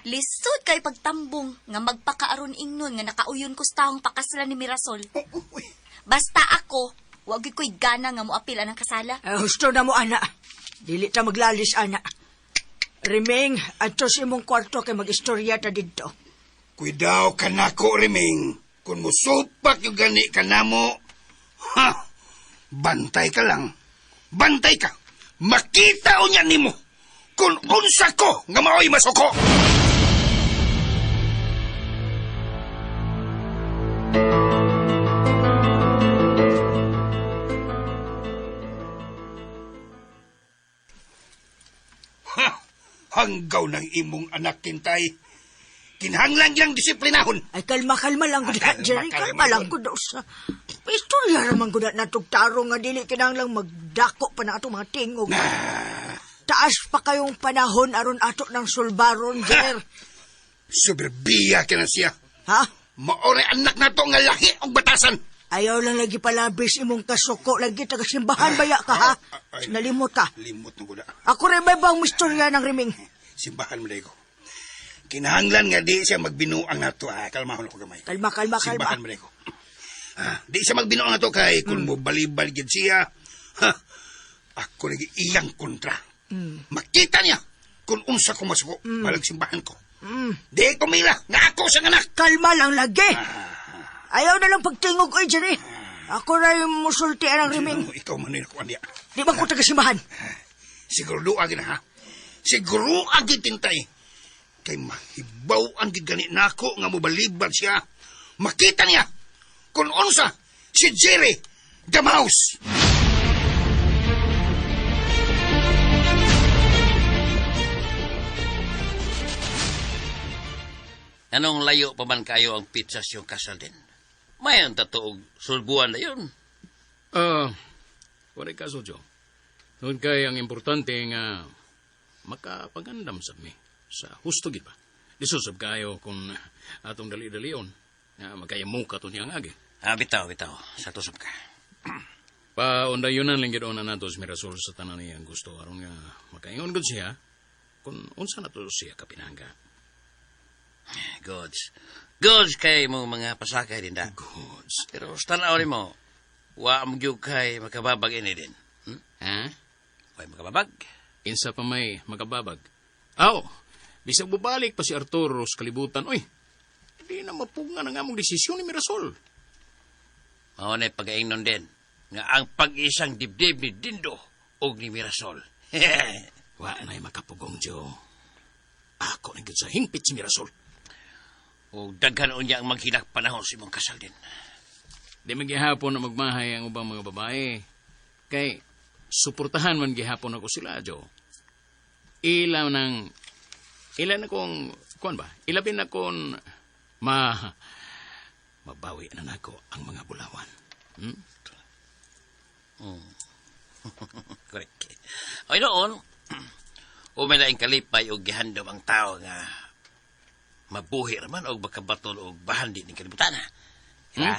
Lisod kay pagtambong nga magpakaaron ingnon nga nakauyon ko sa taong pakaslan ni Mirasol. Oh, oh, uy. Basta ako, wa gyud ko'y gana nga moapil anang kasala. Husto na mo, ana. Dili ta maglalis, ana. Reming, adto sa imong kwarto kay mag-istorya ta didto. Kuidaw ka nako, Reming. Kung musupak yung gani ka namo, Ha! Bantay ka lang. Bantay ka. Makita unya nimo kung unsa ko nga maoy masuko. Ha! Hanggaw ng imong anak, Tintay. Kinahanglan yang disiplinahon. Ay, kalma-kalma lang ko Ah, na, Jerry. kalma, Kalma lang kalma. ko daw sa... Istorya raman ko na natugtaro nga dili kinahanglang magdako pa na atong mga tingog. Taas pa kayong panahon aron ato ng sulbaron, Jer. Soberbiya ka na siya. Ha? Maoray anak na to nga lahi og batasan. Ayaw lang lagi palabis imong kasuko lagi taga simbahan baya ka ha. Ay. Nalimot ka. Limot na ko na. Ako rin may bang mistorya ng riming. Simbahan mo ko. Kinahanglan nga di siya magbinuang nato. Ah, kalmahon ako gamay. Kalma, kalma, kalma. Simbahan mo ko. Ah, di siya magbinuang nato kay kung mo balibal gid siya. Ha, ako lagi iyang kontra. Makita niya kung unsa ko masuko balag simbahan ko. Di ko mila nga ako sa anak. Kalma lang lagi. Ayaw na lang pagtingog, oy, Jerry. Ako rin yung musultian ng riming. Ikaw man ako niya. Di ba ko taga simbahan? Siguro agi na ha. Siguro agi tintay. Kay mahibaw ang gani nako nga mobalibad siya. Makita niya kung unsa si Jerry the Mouse. Anong layo pa man kayo ang pitsas yung kasal din? Mayon tatoog sulbuan na yun. Ah, wala kaso, Joe. Noon kay ang importante nga makapagandam sa mi sa husto gid ba. Disusab kayo kung atong dali-dalion nga makayamuka to niyang agi. Ah, bitaw, bitaw. Sa tusab ka. Paundayunan lang gid na nato si Mirasol sa tanan niyang gusto aron nga makaingon gud siya kung unsa na to siya kapinangga. Goods. Goods kay mong mga pasakay din da. Goods. Pero sa tanaw nimo, wa mo gyud kay makababag ini din. Hmm? Ha? Way makababag? Kinsa pa may makababag? Aw, bisag bubalik pa si Arturo sa kalibutan. Uy, di na mapunga na nga mong desisyon ni Mirasol. Mao na pagaingnon din nga ang pag-isang dibdib ni Dindo og ni Mirasol. Wa na'y makapugong, Joe. Ako na gyud sa hingpit si Mirasol. Og daghan unya ang maghilak panahon sa imong kasal din. Di magihapon na magmahay ang ubang mga babae. Kay, suportahan man gihapon ako sila, Joe. Ila nang, ila na kong, kuan ba? Ilabi na kong, mabawi na nako ang mga bulawan. Hmm? Correct. Oy noon, umay na kalipay og gihandom ang tao nga mabuhi raman og makabatol og bahandi ning kalibutan. Ha? Hmm?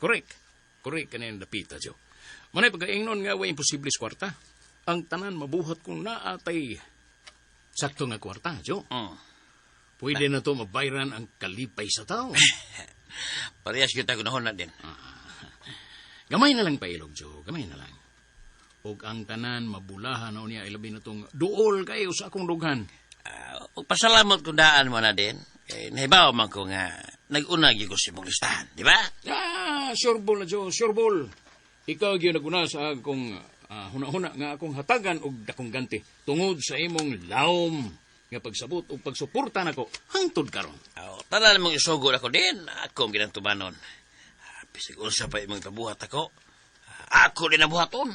Correct. Correct kanin dapita, Joe. Manay pagkaingnon nga way imposible sa kwarta. Ang tanan mabuhat kung naatay sakto nga kwarta, Joe. Mm. Pwede na to mabayran ang kalipay sa tao. Parehas gyud ta gunahon na din. Gamay na lang pailog, Joe. Gamay na lang. Og ang tanan mabulahan na niya ilabi na tong duol kayo sa akong dughan. Og pasalamat kung daan mo na din. Kay nahibaw man ko nga nag-una gyud ko sa imong listahan, di ba? Ah, sure ball na, Joe. Sure ball. Ikaw gyud naguna sa akong huna-huna nga akong hatagan og dakong ganti tungod sa imong lawom nga pagsabot og pagsuporta nako hangtod karon. Oh, tanan mong isugod ako din, ako ang ginantumanon. Bisag unsa pa imong ipabuhat ako, ako din ang buhaton.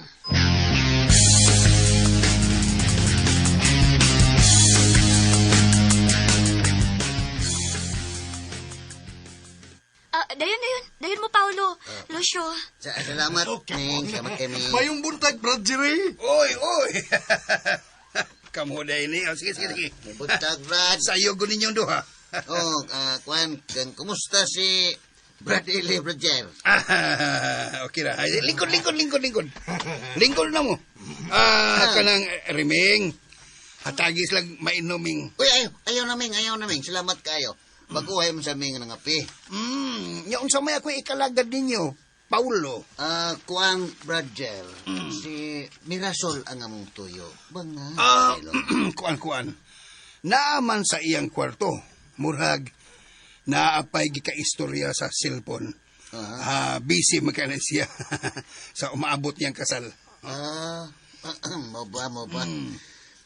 Dayon, dayon. Dayon mo, Paolo. Lucio. Salamat, Ning. Salamat kay Ming. Mayong buntag, Brad Jerry. Oy, oy. Kamu na ini. Oh, sige, sige, sige. Buntag, Brad. Sayo ko ninyong duha. Oh, kuan, kumusta si Brad Eli, Brad Jer? Ah, okay ra. Ay, lingkod, lingkod, lingkod, lingkod. Lingkod na mo. Ah, kanang riming. Hatagis lang mainoming. Uy, ayaw, ayaw na, Ming, ayaw na, Ming. Salamat kayo. Baguhay mo sa Ming ng api. Nya unsa may ako ikalagad ninyo, Paulo. Ah, kuan, Brad Jer. Si Mirasol ang among tuyo. Banga. Ah, kuan kuan. Naaman sa iyang kwarto. Murag naapay gikaistorya sa cellphone. Busy man kaayo siya sa umaabot niyang kasal. Mo ba, mo ba.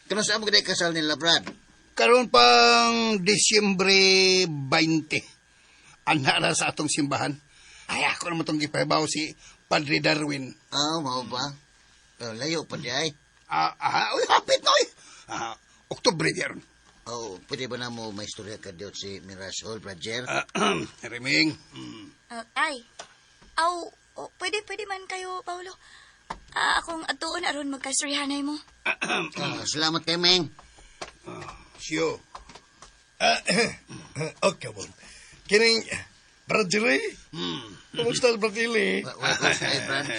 Kano sa amo gid kasal nila, Brad? Karon pang Disyembre 20. Ana ra sa atong simbahan. Ay, ako naman itong gipahibaw si Padre Darwin. Mao ba? Layo pa di ay. Uy, hapit na, uy. Oktubre di aron. Oh, pwede ba na mo may istorya ka diot si Mirasol, Bradger? Reming. Ay. Aw, oh, pwede man kayo, Paulo. Akong atuon aron magkastoryahanay mo. Salamat kay Meng. Siyo. Okay, bon. Kining, Brad Jerry? Kumusta, Brad Ili? Ay, Brad.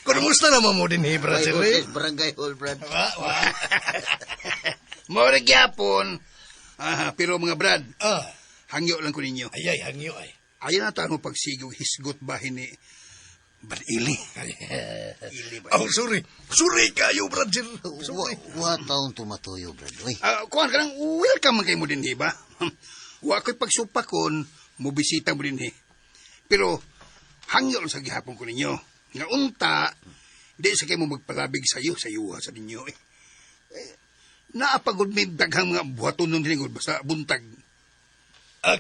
Kumusta naman mo din, eh, Brad Jerry? Barangay Hall, Brad. Wa, wa. Mora gyapon. Pero mga Brad, hangyo lang ko ninyo. Ay, ay, hangyo ay. Ayaw na tayo pagsigog hisgot bahin ni Brad Ili. Ili ba? Oh, sorry. Sorry kayo, Brad Jerry. Sorry. Wa taong tumatuyo, Brad. Uy. Kuhan ka lang, welcome man kayo mo din, ba? Wa ko'y pagsupakon, mobisita mo din, eh. Pero, hangyo lang sa gihapon ko ninyo. Nga unta, di sa kayo mo magpalabig sa'yo, sa iyo, sa ninyo, eh. Naapagod may daghang mga buhaton nun dinigod, basta buntag.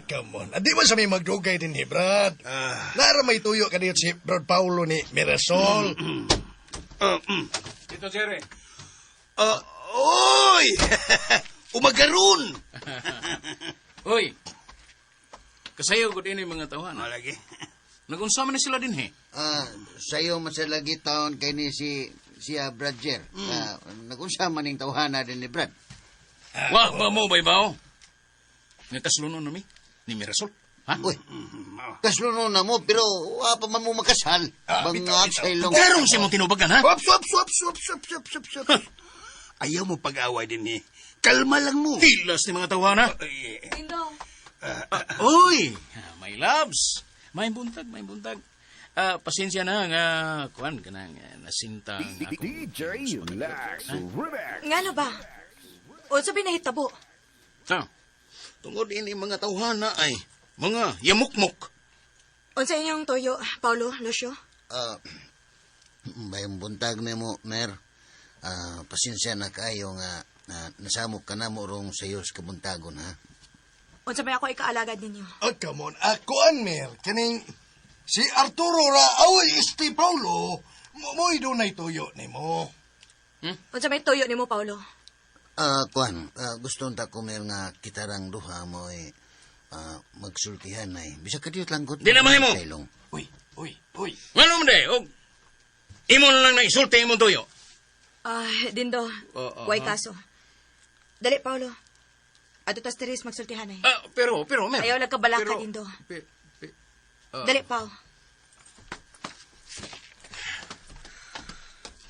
Come on. Di ba sa may magdugay din, eh, Brad? Nara may tuyo ka dito si Brad Paulo ni Mirasol. Tito Jerry. Oy! Umagaron! Uy! Kasayo ko din yung mga tauhan. Lagi. Nagunsa man na sila din, eh. Sayo man sa lagi taon kay ni si Bradger. Nagunsa man ning tawhana din ni Brad. Wa ba mo, baybaw? Nga kaslunon nami ni Mirasol. Ha? Uy, kaslunon na mo, pero wa pa man mo makasal. Bangag sa ilong. Karong siya mo tinubagan, ha? Ops, ops, ops, ops, ops, ops, ops, ops. Ayaw mo pag-away din, eh. Kalma lang mo. Hilas ni mga tawhana. Dindo. Uy, my loves. May buntag, may buntag. Pasensya na nga, kuan ka na, nga, nasintang ako. DJ Lex Remix. Ngano ba? Unsa ba nahitabo? Tungod ini mga tawhana ay mga yamukmuk. Unsa inyong toyo, Paulo, Lucio? May buntag nimo, Mer. Pasensya na kayo nga nasamok ka na mo rong sayo sa kabuntagon, ha? Unsa may ako ikaalagad ninyo? Oh, come on. Ako an, Mer. Kining si Arturo ra, aw, este Paulo, mo'y dunay tuyo nimo. Unsa may tuyo nimo, Paulo? Kuan, gusto unta ko, Mer, nga kitarang duha mo'y magsultihan ay. Bisag kadiyot lang gud. Di na mahimo. Sa ilong. Uy, uy, uy. Ngano man day, og imo na lang na isulti imong tuyo. Dindo, way kaso. Dali, Paulo. Ato tas Teres magsultihan ay. Pero, Mer. Ayaw lang kabalaka, Pero, Dindo. Dali, Pao.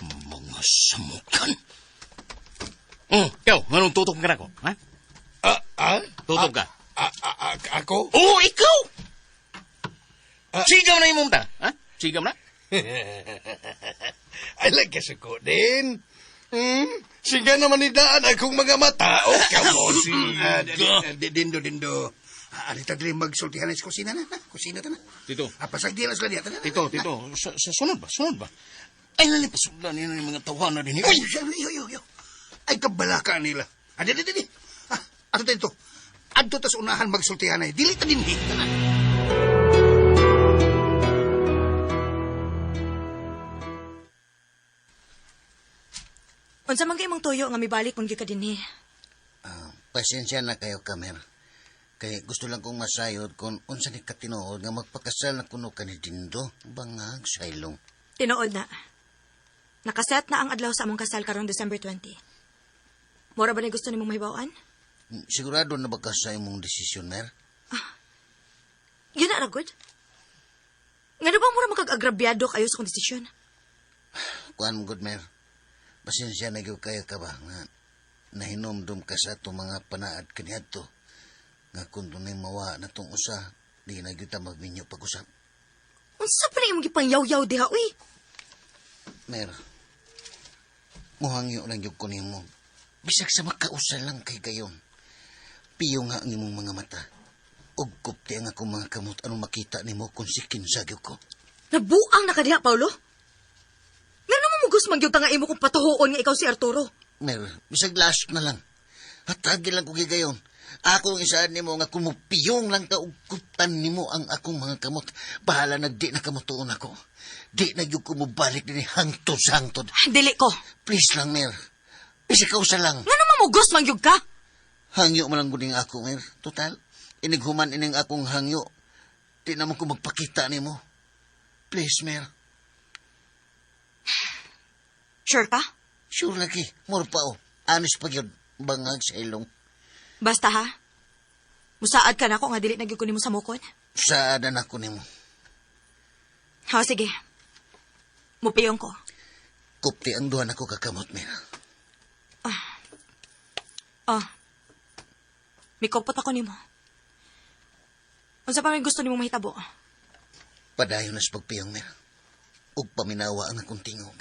Mga samukan. Oh, ikaw, nganong tutok ka na ko? Ha? Tutok ka? Ako? Oo, ikaw! Sigaw na imong ta. Ha? Sigaw na? Ay, lagi sa ko din. Siga naman ni daan akong mga mata. Oh, come on. Dindo, Dindo. Arita dili magsultihan sa kusina na. Kusina ta na. Tito. Pasag di lang sila diya. Tito, Tito. Sa sunod ba? Sunod ba? Ay, nalipasuglan nila yung mga tawanan din. Uy! Uy, uy, uy. Ay, kabalaka nila. Adi, di, di, di. Ato dito. Adto tas unahan magsultihan ay. Dili ta din. Unsa man kay imong tuyo nga mibalik mong ka dinhi? Pasensya na kayo, Kamer. Kay gusto lang kong masayod kung unsa ni katinuod nga magpakasal na kuno ka ni Dindo. Bangag sa ilong. Tinuod na. Nakaset na ang adlaw sa among kasal karong December 20. Mora ba ni gusto nimong mahibaw-an? Sigurado na ba ka sa imong desisyon, Mer? Yun na, Ragod. Nga na ba mura makag-agrabyado kayo sa kong desisyon? Kuan mo, good, Mer. Pasensya na gyud kayo ka ba nga nahinomdom ka sa atong mga panaad kaniadto. Nga kung dunay mawa na tong usa, di na gyud ta magminyo pag-usap. Unsa pa na imong gipangyaw-yaw diha, uy? Mer, muhangyo lang gyud ko nimo. Bisag sa makausa lang kay gayon. Piyo nga ang imong mga mata. Ug kupti ang akong mga kamot anong makita nimo kung si kinsa gyud ko. Nabuang na ka diha, Paulo. Ngano mo mugos man gyud ka nga imo kong patuhuon nga ikaw si Arturo? Mer, bisag last na lang. Hatagi lang ko gigayon. Ako ang isaan nimo nga kumupiyong lang ka ug kuptan nimo ang akong mga kamot. Bahala na di na kamutuon ako. Di na gyud ko mobalik dinhi hangtod sa hangtod. Dili ko. Please lang, Mer. Bisag kausa lang. Ngano mamugos man gyud ka? Hangyo man lang gud ning ako, Mer. Total, inighuman ining akong hangyo. Di naman ko magpakita nimo. Please, Mer. Sure ka? Sure lagi. More pa oh. Anis pa gyud bangag sa ilong. Basta ha. Musaad ka na ako nga dili na gyud ko nimo samukon. Saadan ako nimo. Ha, sige. Mupiyong ko. Kupti ang duha nako kakamot, Mer. Ah. Mikopot ako nimo. Unsa pa may gusto nimo mahitabo? Padayon na sa pagpiyong, Mer. Ug paminawa ang akong tingog.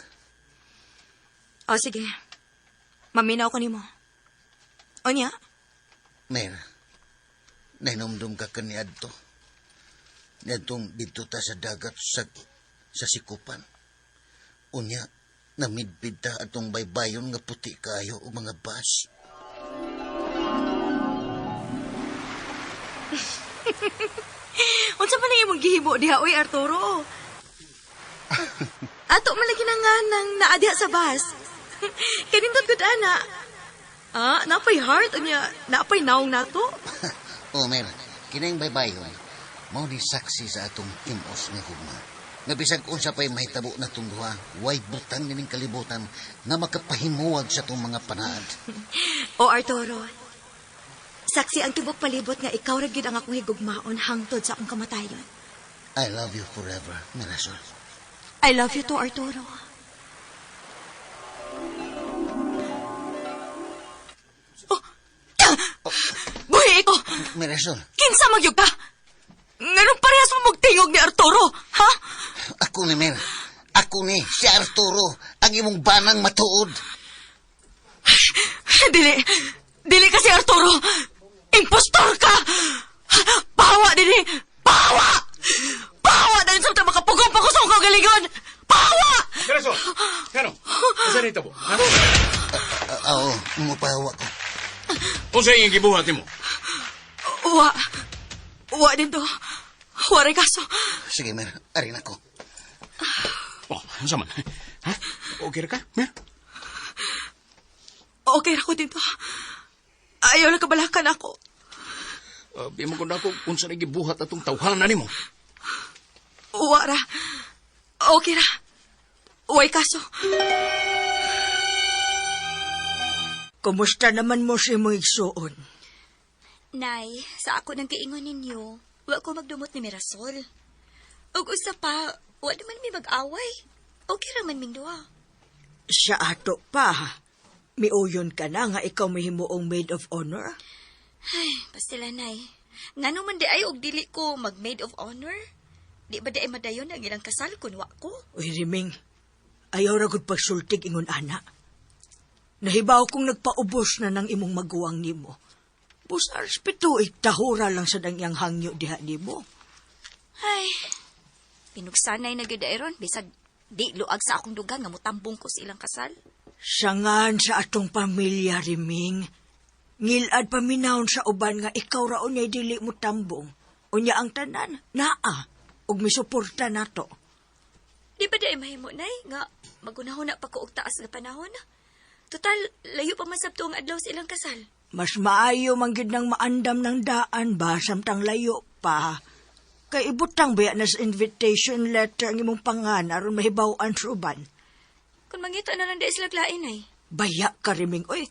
O, sige. Maminaw ko nimo. Unya, Mer, nahinomdom ka kaniadto. Niadtong didto ta sa dagat sa sikupan. Unya, namidbid ta atong baybayon nga puti kayo og mga bas. Unsa man ang imong gihimo diha oy Arturo? Ato man lagi na nga nang naa diha sa bus. Kanindot gud ana. Ah, napay heart unya, napay naong nato. O, Mer, kining baybayon, mao ni saksi sa atong timos nga gugma. Nga bisag unsa pa'y mahitabo na tong duha, way butang nining kalibutan nga makapahimuwag sa atong mga panaad. O Arturo, saksi ang tibok palibot nga ikaw ra gyud ang akong higugmaon hangtod sa akong kamatayon. I love you forever, Mirasol. I love you too, Arturo. Oh! Buhi ko! Mirasol, Kinsa magyug ka? Nganong parehas mo magtingog ni Arturo, ha? ako ni Mer. Ako ni si Arturo, ang imong banang matuod. Dili. Dili ka si Arturo. Impostor ka! Pahawa dili! Pahawa! Pahawa dahil sa makapugong pa ko sa akong kaugalingon! Pahawa! Mirasol! Ngano? Unsa nito po? Ha? Oo, mupahawa ko. Unsa iyong gibuhat nimo? Wa. Wa din to. Wa rin kaso. Sige, Mer, arin ako. Oh, unsa man? Ha? Okay ra ka, Mer? Okay ra ko din to. Ayaw na kabalakan ako. Di mo ko na ako unsa na gibuhat atong tawhana nimo. Wa ra. Okay ra. Way kaso. Kumusta naman mo si imong igsuon? Nay, sa ako nang giingon ninyo, wa ko magdumot ni Mirasol. Ug usa pa, wa naman mi mag-away. Okay ra man ming duha. Sa ato pa, miuyon ka na nga ikaw mihimuong maid of honor? Ay, basta nay. Ngano man di ay og dili ko mag maid of honor? Di ba di ay madayon ang ilang kasal kun wa ko? Uy, Riming, ayaw ra gud pagsultig ingon ana. Nahibaw kong nagpaubos na ng imong maguwang nimo. Busa respeto, tahura lang sa dang iyang hangyo diha nimo. Ay, pinugsanay na gyud ron bisag di luag sa akong dugang nga mutambong ko sa ilang kasal. Sangan sa atong pamilya, Riming. Ngilad paminawon sa uban nga ikaw ra unyay dili mo tambong. Unya ang tanan, naa, ug misuporta nato. Di ba di ay mahimo, nay, nga magunahon na pa ko og taas nga panahon? Total, layo pa man sabto ang adlaw sa ilang kasal. Mas maayo man gyud nang maandam ng daan ba samtang layo pa. Kay ibutang baya na sa invitation letter ang imong pangan aron mahibaw-an sa uban. Kung mangita na lang di sila lain ay. Baya ka Riming, oy.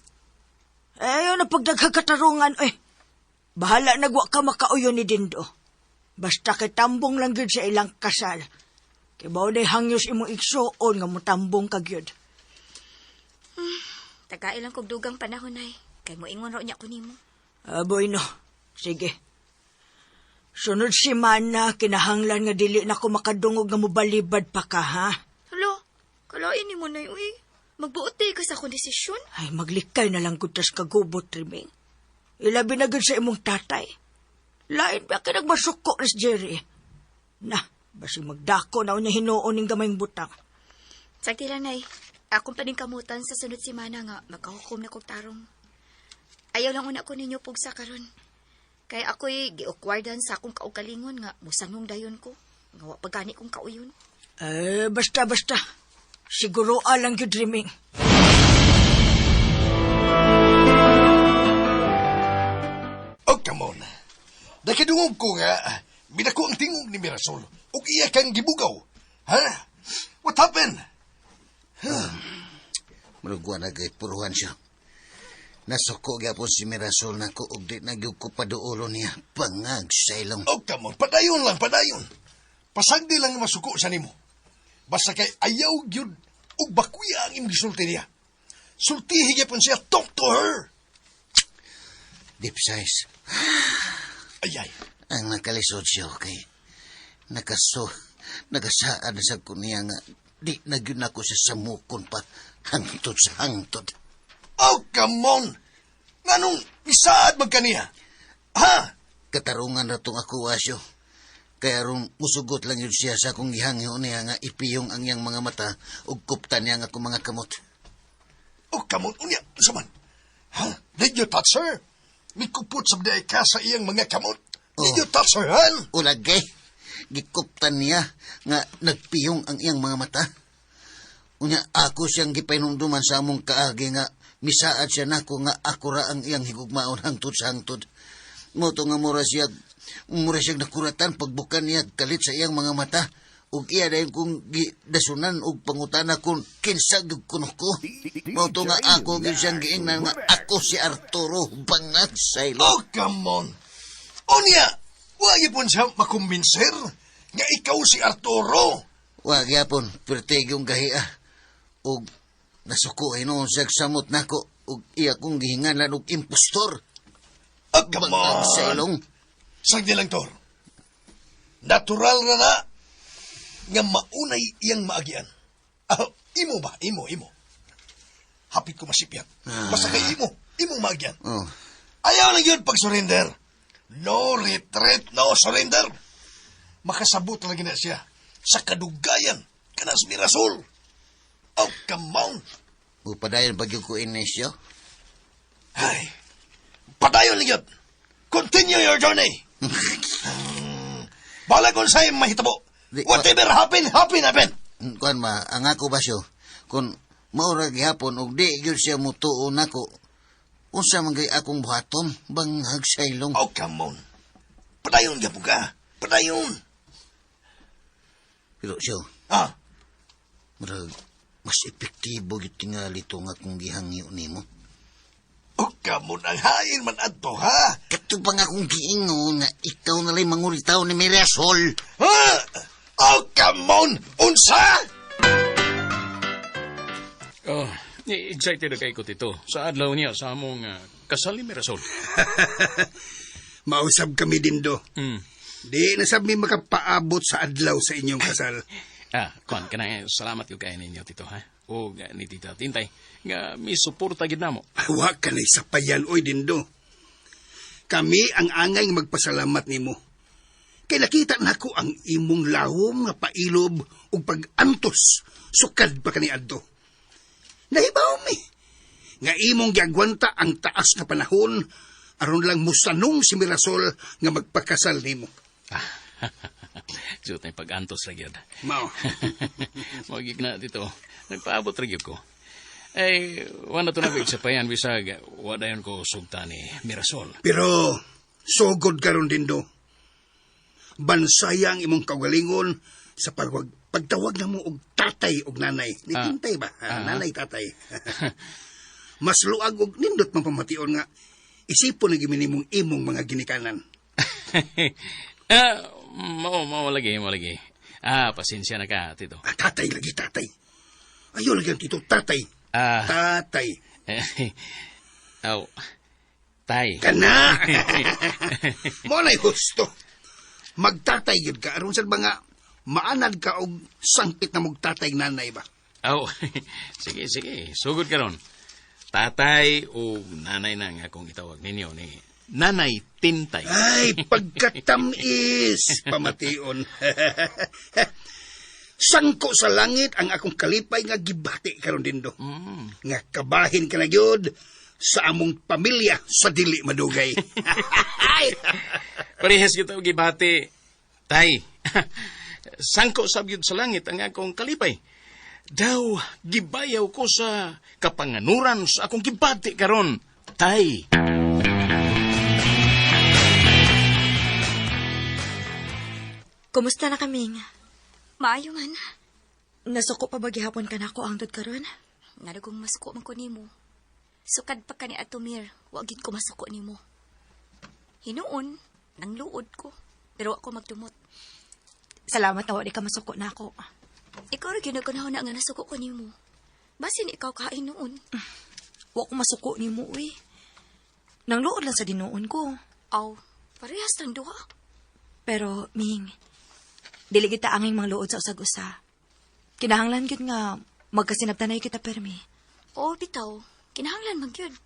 Ayaw na pagdagkakatarungan, oy. Bahala nagwa ka makauyon ni Dindo. Basta kay tambong lang gyud sa ilang kasal. Kay mao day hangyos imong igsuon nga motambong ka gyud. Tagai lang kog dugang panahon ay. Kay moingon raw niya ko nimo. Aboy no. Sige. Sunod si Mana, kinahanglan nga dili na ko makadungog nga mobalibad pa ka, ha? Hala, kalain nimo nay uy. Magbuot day ka sa akong desisyon. Ay, maglikay na lang gud tas kagubot, Riming. Ilabi na gud sa imong tatay. Lain ba ka nagmasuko ni Jerry? Na, basig magdako na niya hinuon ning gamayng butang. Sagti lang, Nay. Akong paningkamutan sa sunod semana nga makahukom na kog tarong. Ayaw lang una ko ninyo pugsa karon. Kay ako'y giokwardan sa akong kaugalingon nga musanong dayon ko. Nga wa pagani kong kauyon. Eh, basta, basta. Siguro alang gyud dreaming. Oh, come on. Nakadungog ko nga, binako ang tingog ni Mirasol. Ug iya kang gibugaw. Ha? What happened? Murag na kay puruhan siya. Nasuko gyapon si Mirasol nako og di na gyud ko paduolo niya. Bangag sa ilong. Oh, come on. Padayon lang, padayon. Pasagdi lang masuko sa nimo. Basta kay ayaw gyud ug bakuya ang imong gisulti niya. Sultihi gyapon siya, talk to her. Deep size. Ay, ay. Ang nakalisod siya, okay. Nakasaad na sa ko niya nga di na gyud nako siya samukon pa hangtod sa hangtod. Oh, come on. Nganong isaad man kaniya? Ha? Katarungan ra tong ako asyo. Kaya aron musugot lang yun siya sa akong gihangyo niya nga ipiyong ang iyang mga mata ug kuptan niya ang akong mga kamot. Oh, come on. Unya, unsa man? Ha? Did you touch her? Mikupot sa biday ka sa iyang mga kamot. Did you touch her hand? Ulagay, gikuptan niya nga nagpiyong ang iyang mga mata. Unya ako siyang gipahinumduman sa among kaagi nga misaad siya nako nga ako ra ang iyang higugmaon hangtod sa hangtod. Mao to nga mura siya nakuratan pagbukan niya kalit sa iyang mga mata ug iya dayon kong gidasunan og pangutana kung kinsa gyud kuno ko. Mao to nga ako gyud siyang giingnan nga ako si Arturo bangag sa ilo. Oh, come on. Unya, wa gyapon siya makumbinser nga ikaw si Arturo. Wa gyapon, perti yung gahia. Ug nasuko hinuon siya samot nako ug iya kong gihinganlan og impostor. Oh, come Bangag on. sa ilong. Sagdi lang, Tor. Natural na na nga maunay iyang maagian. Ah, imo ba? Imo, imo. Hapit ko masipyat. Basta kay imo, imong maagian. Oh. Ayaw lang yun pag-surrender. No retreat, no surrender. Makasabot lagi na siya sa kadugayan kanas Mirasol. Oh, come on. Mupadayon pa gyud ko inisyo. Ay, padayon lang yun. Continue your journey. Bahala kung sa'yo mahitabo. Whatever happen, happen, happen. Kuan ma, ang ako ba siyo? Kung maura gihapon og di gyud siya mutuo nako, unsa man gay akong buhaton bangag sa ilong. Oh, come on. Padayon gyapon ka. Padayon. Pero siyo, Ah, murag mas epektibo gyud tingali to nga akong gihangyo nimo. oh, come on. Ang hain man adto, ha? Kato pa nga akong giingon nga ikaw na lang mangulitaw ni Mirasol. Ha? Oh, come on. Unsa? Oh, excited na kay ko tito. Sa adlaw niya sa among kasal ni Mirasol. Mausab kami dindo. Mm. Di na sab mi makapaabot sa adlaw sa inyong kasal. Ah, kuan kana salamat ko kay ninyo tito ha. O ni Tita Tintay nga mi suporta gid namo. Wa ka na sapayan, oy dindo. Kami ang angay nga magpasalamat nimo. Kay nakita nako ang imong lawom nga pailob ug pag-antos sukad pa kaniadto. Nahibaw mi nga imong giagwanta ang taas nga panahon aron lang musanong si Mirasol nga magpakasal nimo. Sut na pag-antos ra gyud. Mao. Mao gyud na tito. Nagpaabot ra gyud ko. Ay, wala to na ko sapayan bisag wa dayon ko sugta ni Mirasol. Pero sugod karon dindo. Bansaya ang imong kaugalingon sa pagtawag namo og tatay og nanay. Ni Tintay ba? Nanay tatay. Mas luag og nindot man pamation nga isipon na gyud nimong imong mga ginikanan. Mao mao lagi, mao lagi. Ah, pasensya na ka, tito. Ah, tatay lagi tatay. Ayaw lagi ang tito tatay. Tatay. Aw. Tay. Kana. Mo na'y husto. Magtatay gyud ka aron sad ba nga maanad ka og sangkit na magtatay nanay ba. Aw. Sige, sige. Sugod karon. Tatay o nanay na nga akong itawag ninyo ni Nanay Tintay. Ay, pagkatamis, pamation. Sangko sa langit ang akong kalipay nga gibati karon dindo. Nga kabahin ka na gyud sa among pamilya sa dili madugay. Ay! Parehas kita og gibati. Tay, sangko sab gyud sa langit ang akong kalipay. Daw, gibayaw ko sa kapanganuran sa akong gibati karon. Tay. Kumusta na kaming? Maayo man. Nasuko pa ba gihapon ka nako ang tod karon? Nalagong masuko man ko nimo. Sukad pa ka ni Atomir, wa gid ko masuko nimo. Hinuon, nangluod ko, pero ako magdumot. Salamat na wa di ka masuko nako. Ikaw ra gyud nagkanahon na nga nasuko ko nimo. Basin ikaw kain noon. Wa ko masuko nimo uy. Nangluod lang sa dinuon ko. Aw, parehas lang duha. Pero, Ming, dili kita anging mangluod sa usag-usa. Kinahanglan gyud nga magkasinabtanay kita permi. Oo, bitaw. Kinahanglan man gyud.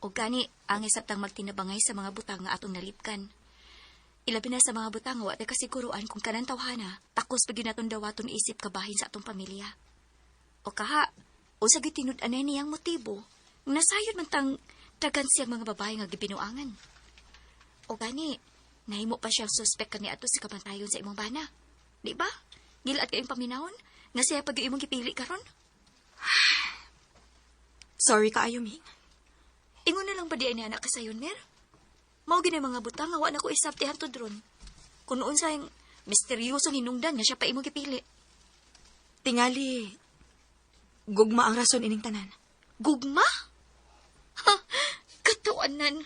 O gani, ang isabtang magtinabangay sa mga butang nga atong nalipkan. Ilabi na sa mga butang nga wa tay kasiguruan kung kanang tawhana, takos pa gyud natong dawaton isip kabahin sa atong pamilya. O kaha, usa gyud tinud-anay niyang motibo, nasayod man tang dagan siyang mga babae nga gibinuangan. O gani, nahimo pa siyang suspek kani ato sa kabantayon sa imong bana. Di ba? Gilat kayong paminawon, nga siya pag imong gipili karon. Sorry kaayo, Ming. Ingon na lang ba di ay anak ka sayon, Mer? Mao gini mga butang nga wa na ko isabti hantod ron. Kung noon sa misteryosong hinungdan nga siya pa imong gipili. Tingali, gugma ang rason ining tanan. Gugma? Ha, katuanan.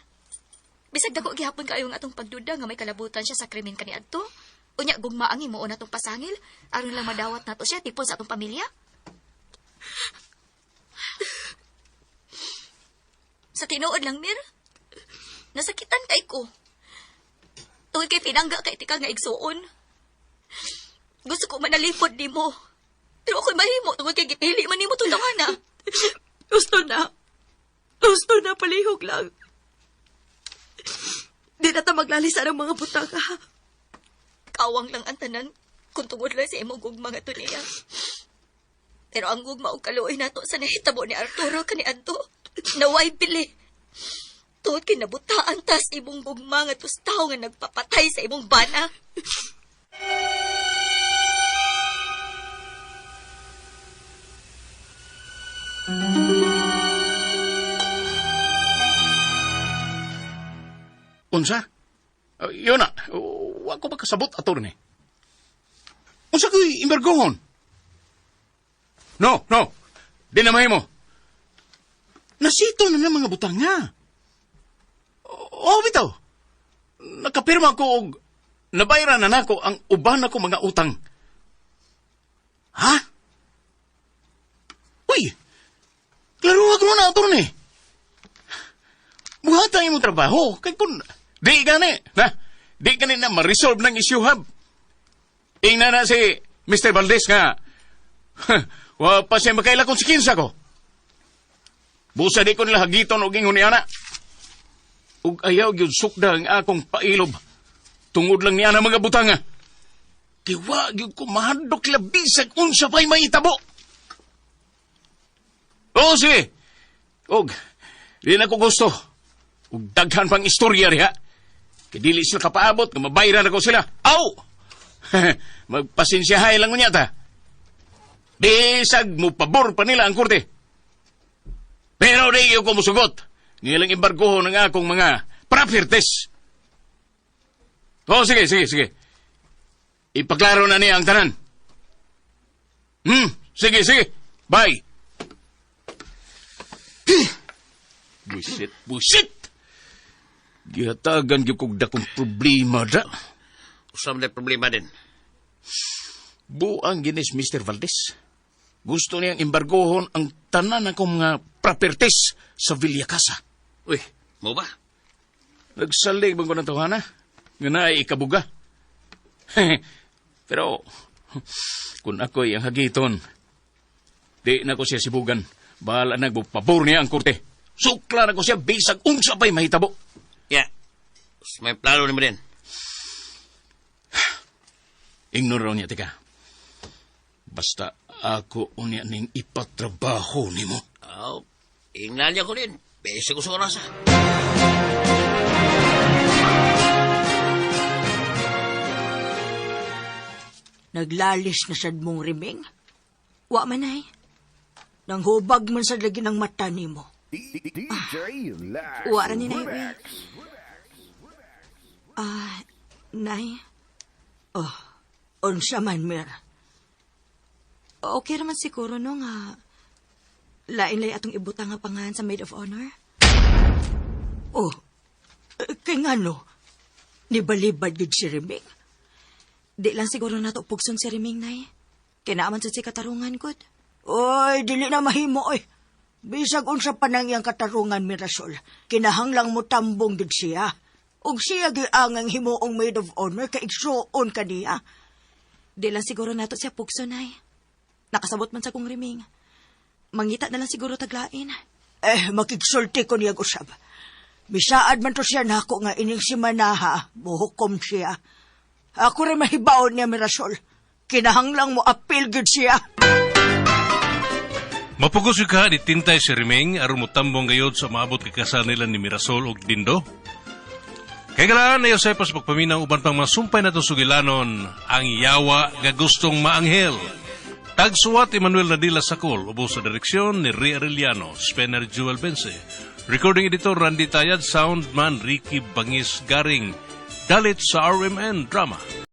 Bisag dako gihapon kayo ang atong pagduda nga may kalabutan siya sa krimen kaniadto. Unya gugma ang himuon natong pasangil aron lang madawat nato siya tipon sa atong pamilya. Sa tinuod lang, Mir. Nasakitan kay ko. Tungod kay pinangga kay tika nga igsuon. Gusto ko manalipod nimo. Pero ako'y mahimo tungod kay gipili man nimo tulungan na. Gusto na. Gusto na, palihog lang. Di na ta maglalisa ng mga butang, ha? Kawang lang ang tanan kung tungod lang sa imong gugma nga niya. Pero ang gugma og kaluoy nato sa nahitabo ni Arturo kaniadto, naway bili. Tungod kay nabutaan tas imong gugma nga tustaw nga nagpapatay sa imong bana. Unsa? Yun na. Wa ko makasabot, attorney. Unsa ko'y imbargohon? No, no. Di na mahimo. Nasito na ng mga butang nga. Oo, bitaw. Nakapirma ko og nabayran na nako ang uban nako mga utang. Ha? Uy! Klaro ako na, attorney. Buhatan imong trabaho. Kay kung di gani, na, di gani na ma-resolve ng issue hub. Ingna na si Mr. Valdez nga, wa pa siya makaila kung sikinsa ko. Busa di ko nila hagiton og ingon ni ana. Ug ayaw gyud sukda ang akong pailob. Tungod lang niya na mga butanga. Tiwa gyud ko mahadlok labisag unsa pa'y mahitabo. Oo, sige. Og, di na ko gusto. Ug daghan pang istorya riha. Kay dili sila kapaabot, nga mabayran ako sila. Aw! Magpasensyahay lang unya ta. Bisag mo pabor pa nila ang korte. Pero di ko musugot. Ngilang embargoho ng akong mga properties. Oo, sige, sige, sige. Ipaklaro na niya ang tanan. Sige, sige. Bye. Busit, busit! Gihatagan gyud kog dakong problema da. Usam na problema din. Buang ginis Mr. Valdez. Gusto niyang embargohon ang tanan akong mga properties sa Villa Casa. Uy, mo ba? Nagsalig man ko ng tawhana. Nga naay ikabuga. Pero, kung ako'y ang hagiton, di na ko siya sibugan. Bahala na pabor niya ang korte. Sukla na ko siya bisag unsa pa'y mahitabo. Ya. May plano ni mo din. Ignore raw niya, tika. Basta ako unya ning ipatrabaho nimo. Oh, ingnan niya ko din. Bese ko sa orasa. Naglalis na sad mong Riming. Wa man ay. Nanghubag man sad lagi ng mata nimo. DJ Lex Wa ra ni Nay, uy. Remix. Ah, Nay, Oh, unsa man, Mir. okay raman siguro no nga lain-lay atong ibutang nga pangalan sa maid of honor. Oh, kay ngano? Nibalibad gid si Riming. Di lang siguro nato pugson si Riming, Nay. Kay naa man sad si katarungan gud. Oy, dili na mahimo oy. Bisag unsa pa nang iyang katarungan, Mirasol. Kinahanglang mo tambong gid siya. Ug siya giangang himuong maid of honor kay igsuon kaniya. Di lang siguro nato siya pugson, Nay. Nakasabot man sa kong Riming. Mangita na lang siguro taglain. Eh, makigsulti ko niyag usab. Misaad man to siya nako nga ining si Manaha, muhukom siya. Ako rin mahibaon niya, Mirasol. Kinahanglang mo apil gid siya. Mapugos yung ka ni Tintay si Rimeng aron motambong gayod sa maabot kay kasal nila ni Mirasol og Dindo. Kay galaan na Jose pas pagpaminaw uban pang masumpay natong sugilanon ang yawa nga gustong maanghel. Tagsuwat Emmanuel Nadila Sakol, ubos sa direksyon ni Ria Arellano, Spencer Jewel Bense. Recording editor Randy Tayad, soundman Ricky Bangis Garing. Dalit sa RMN Drama.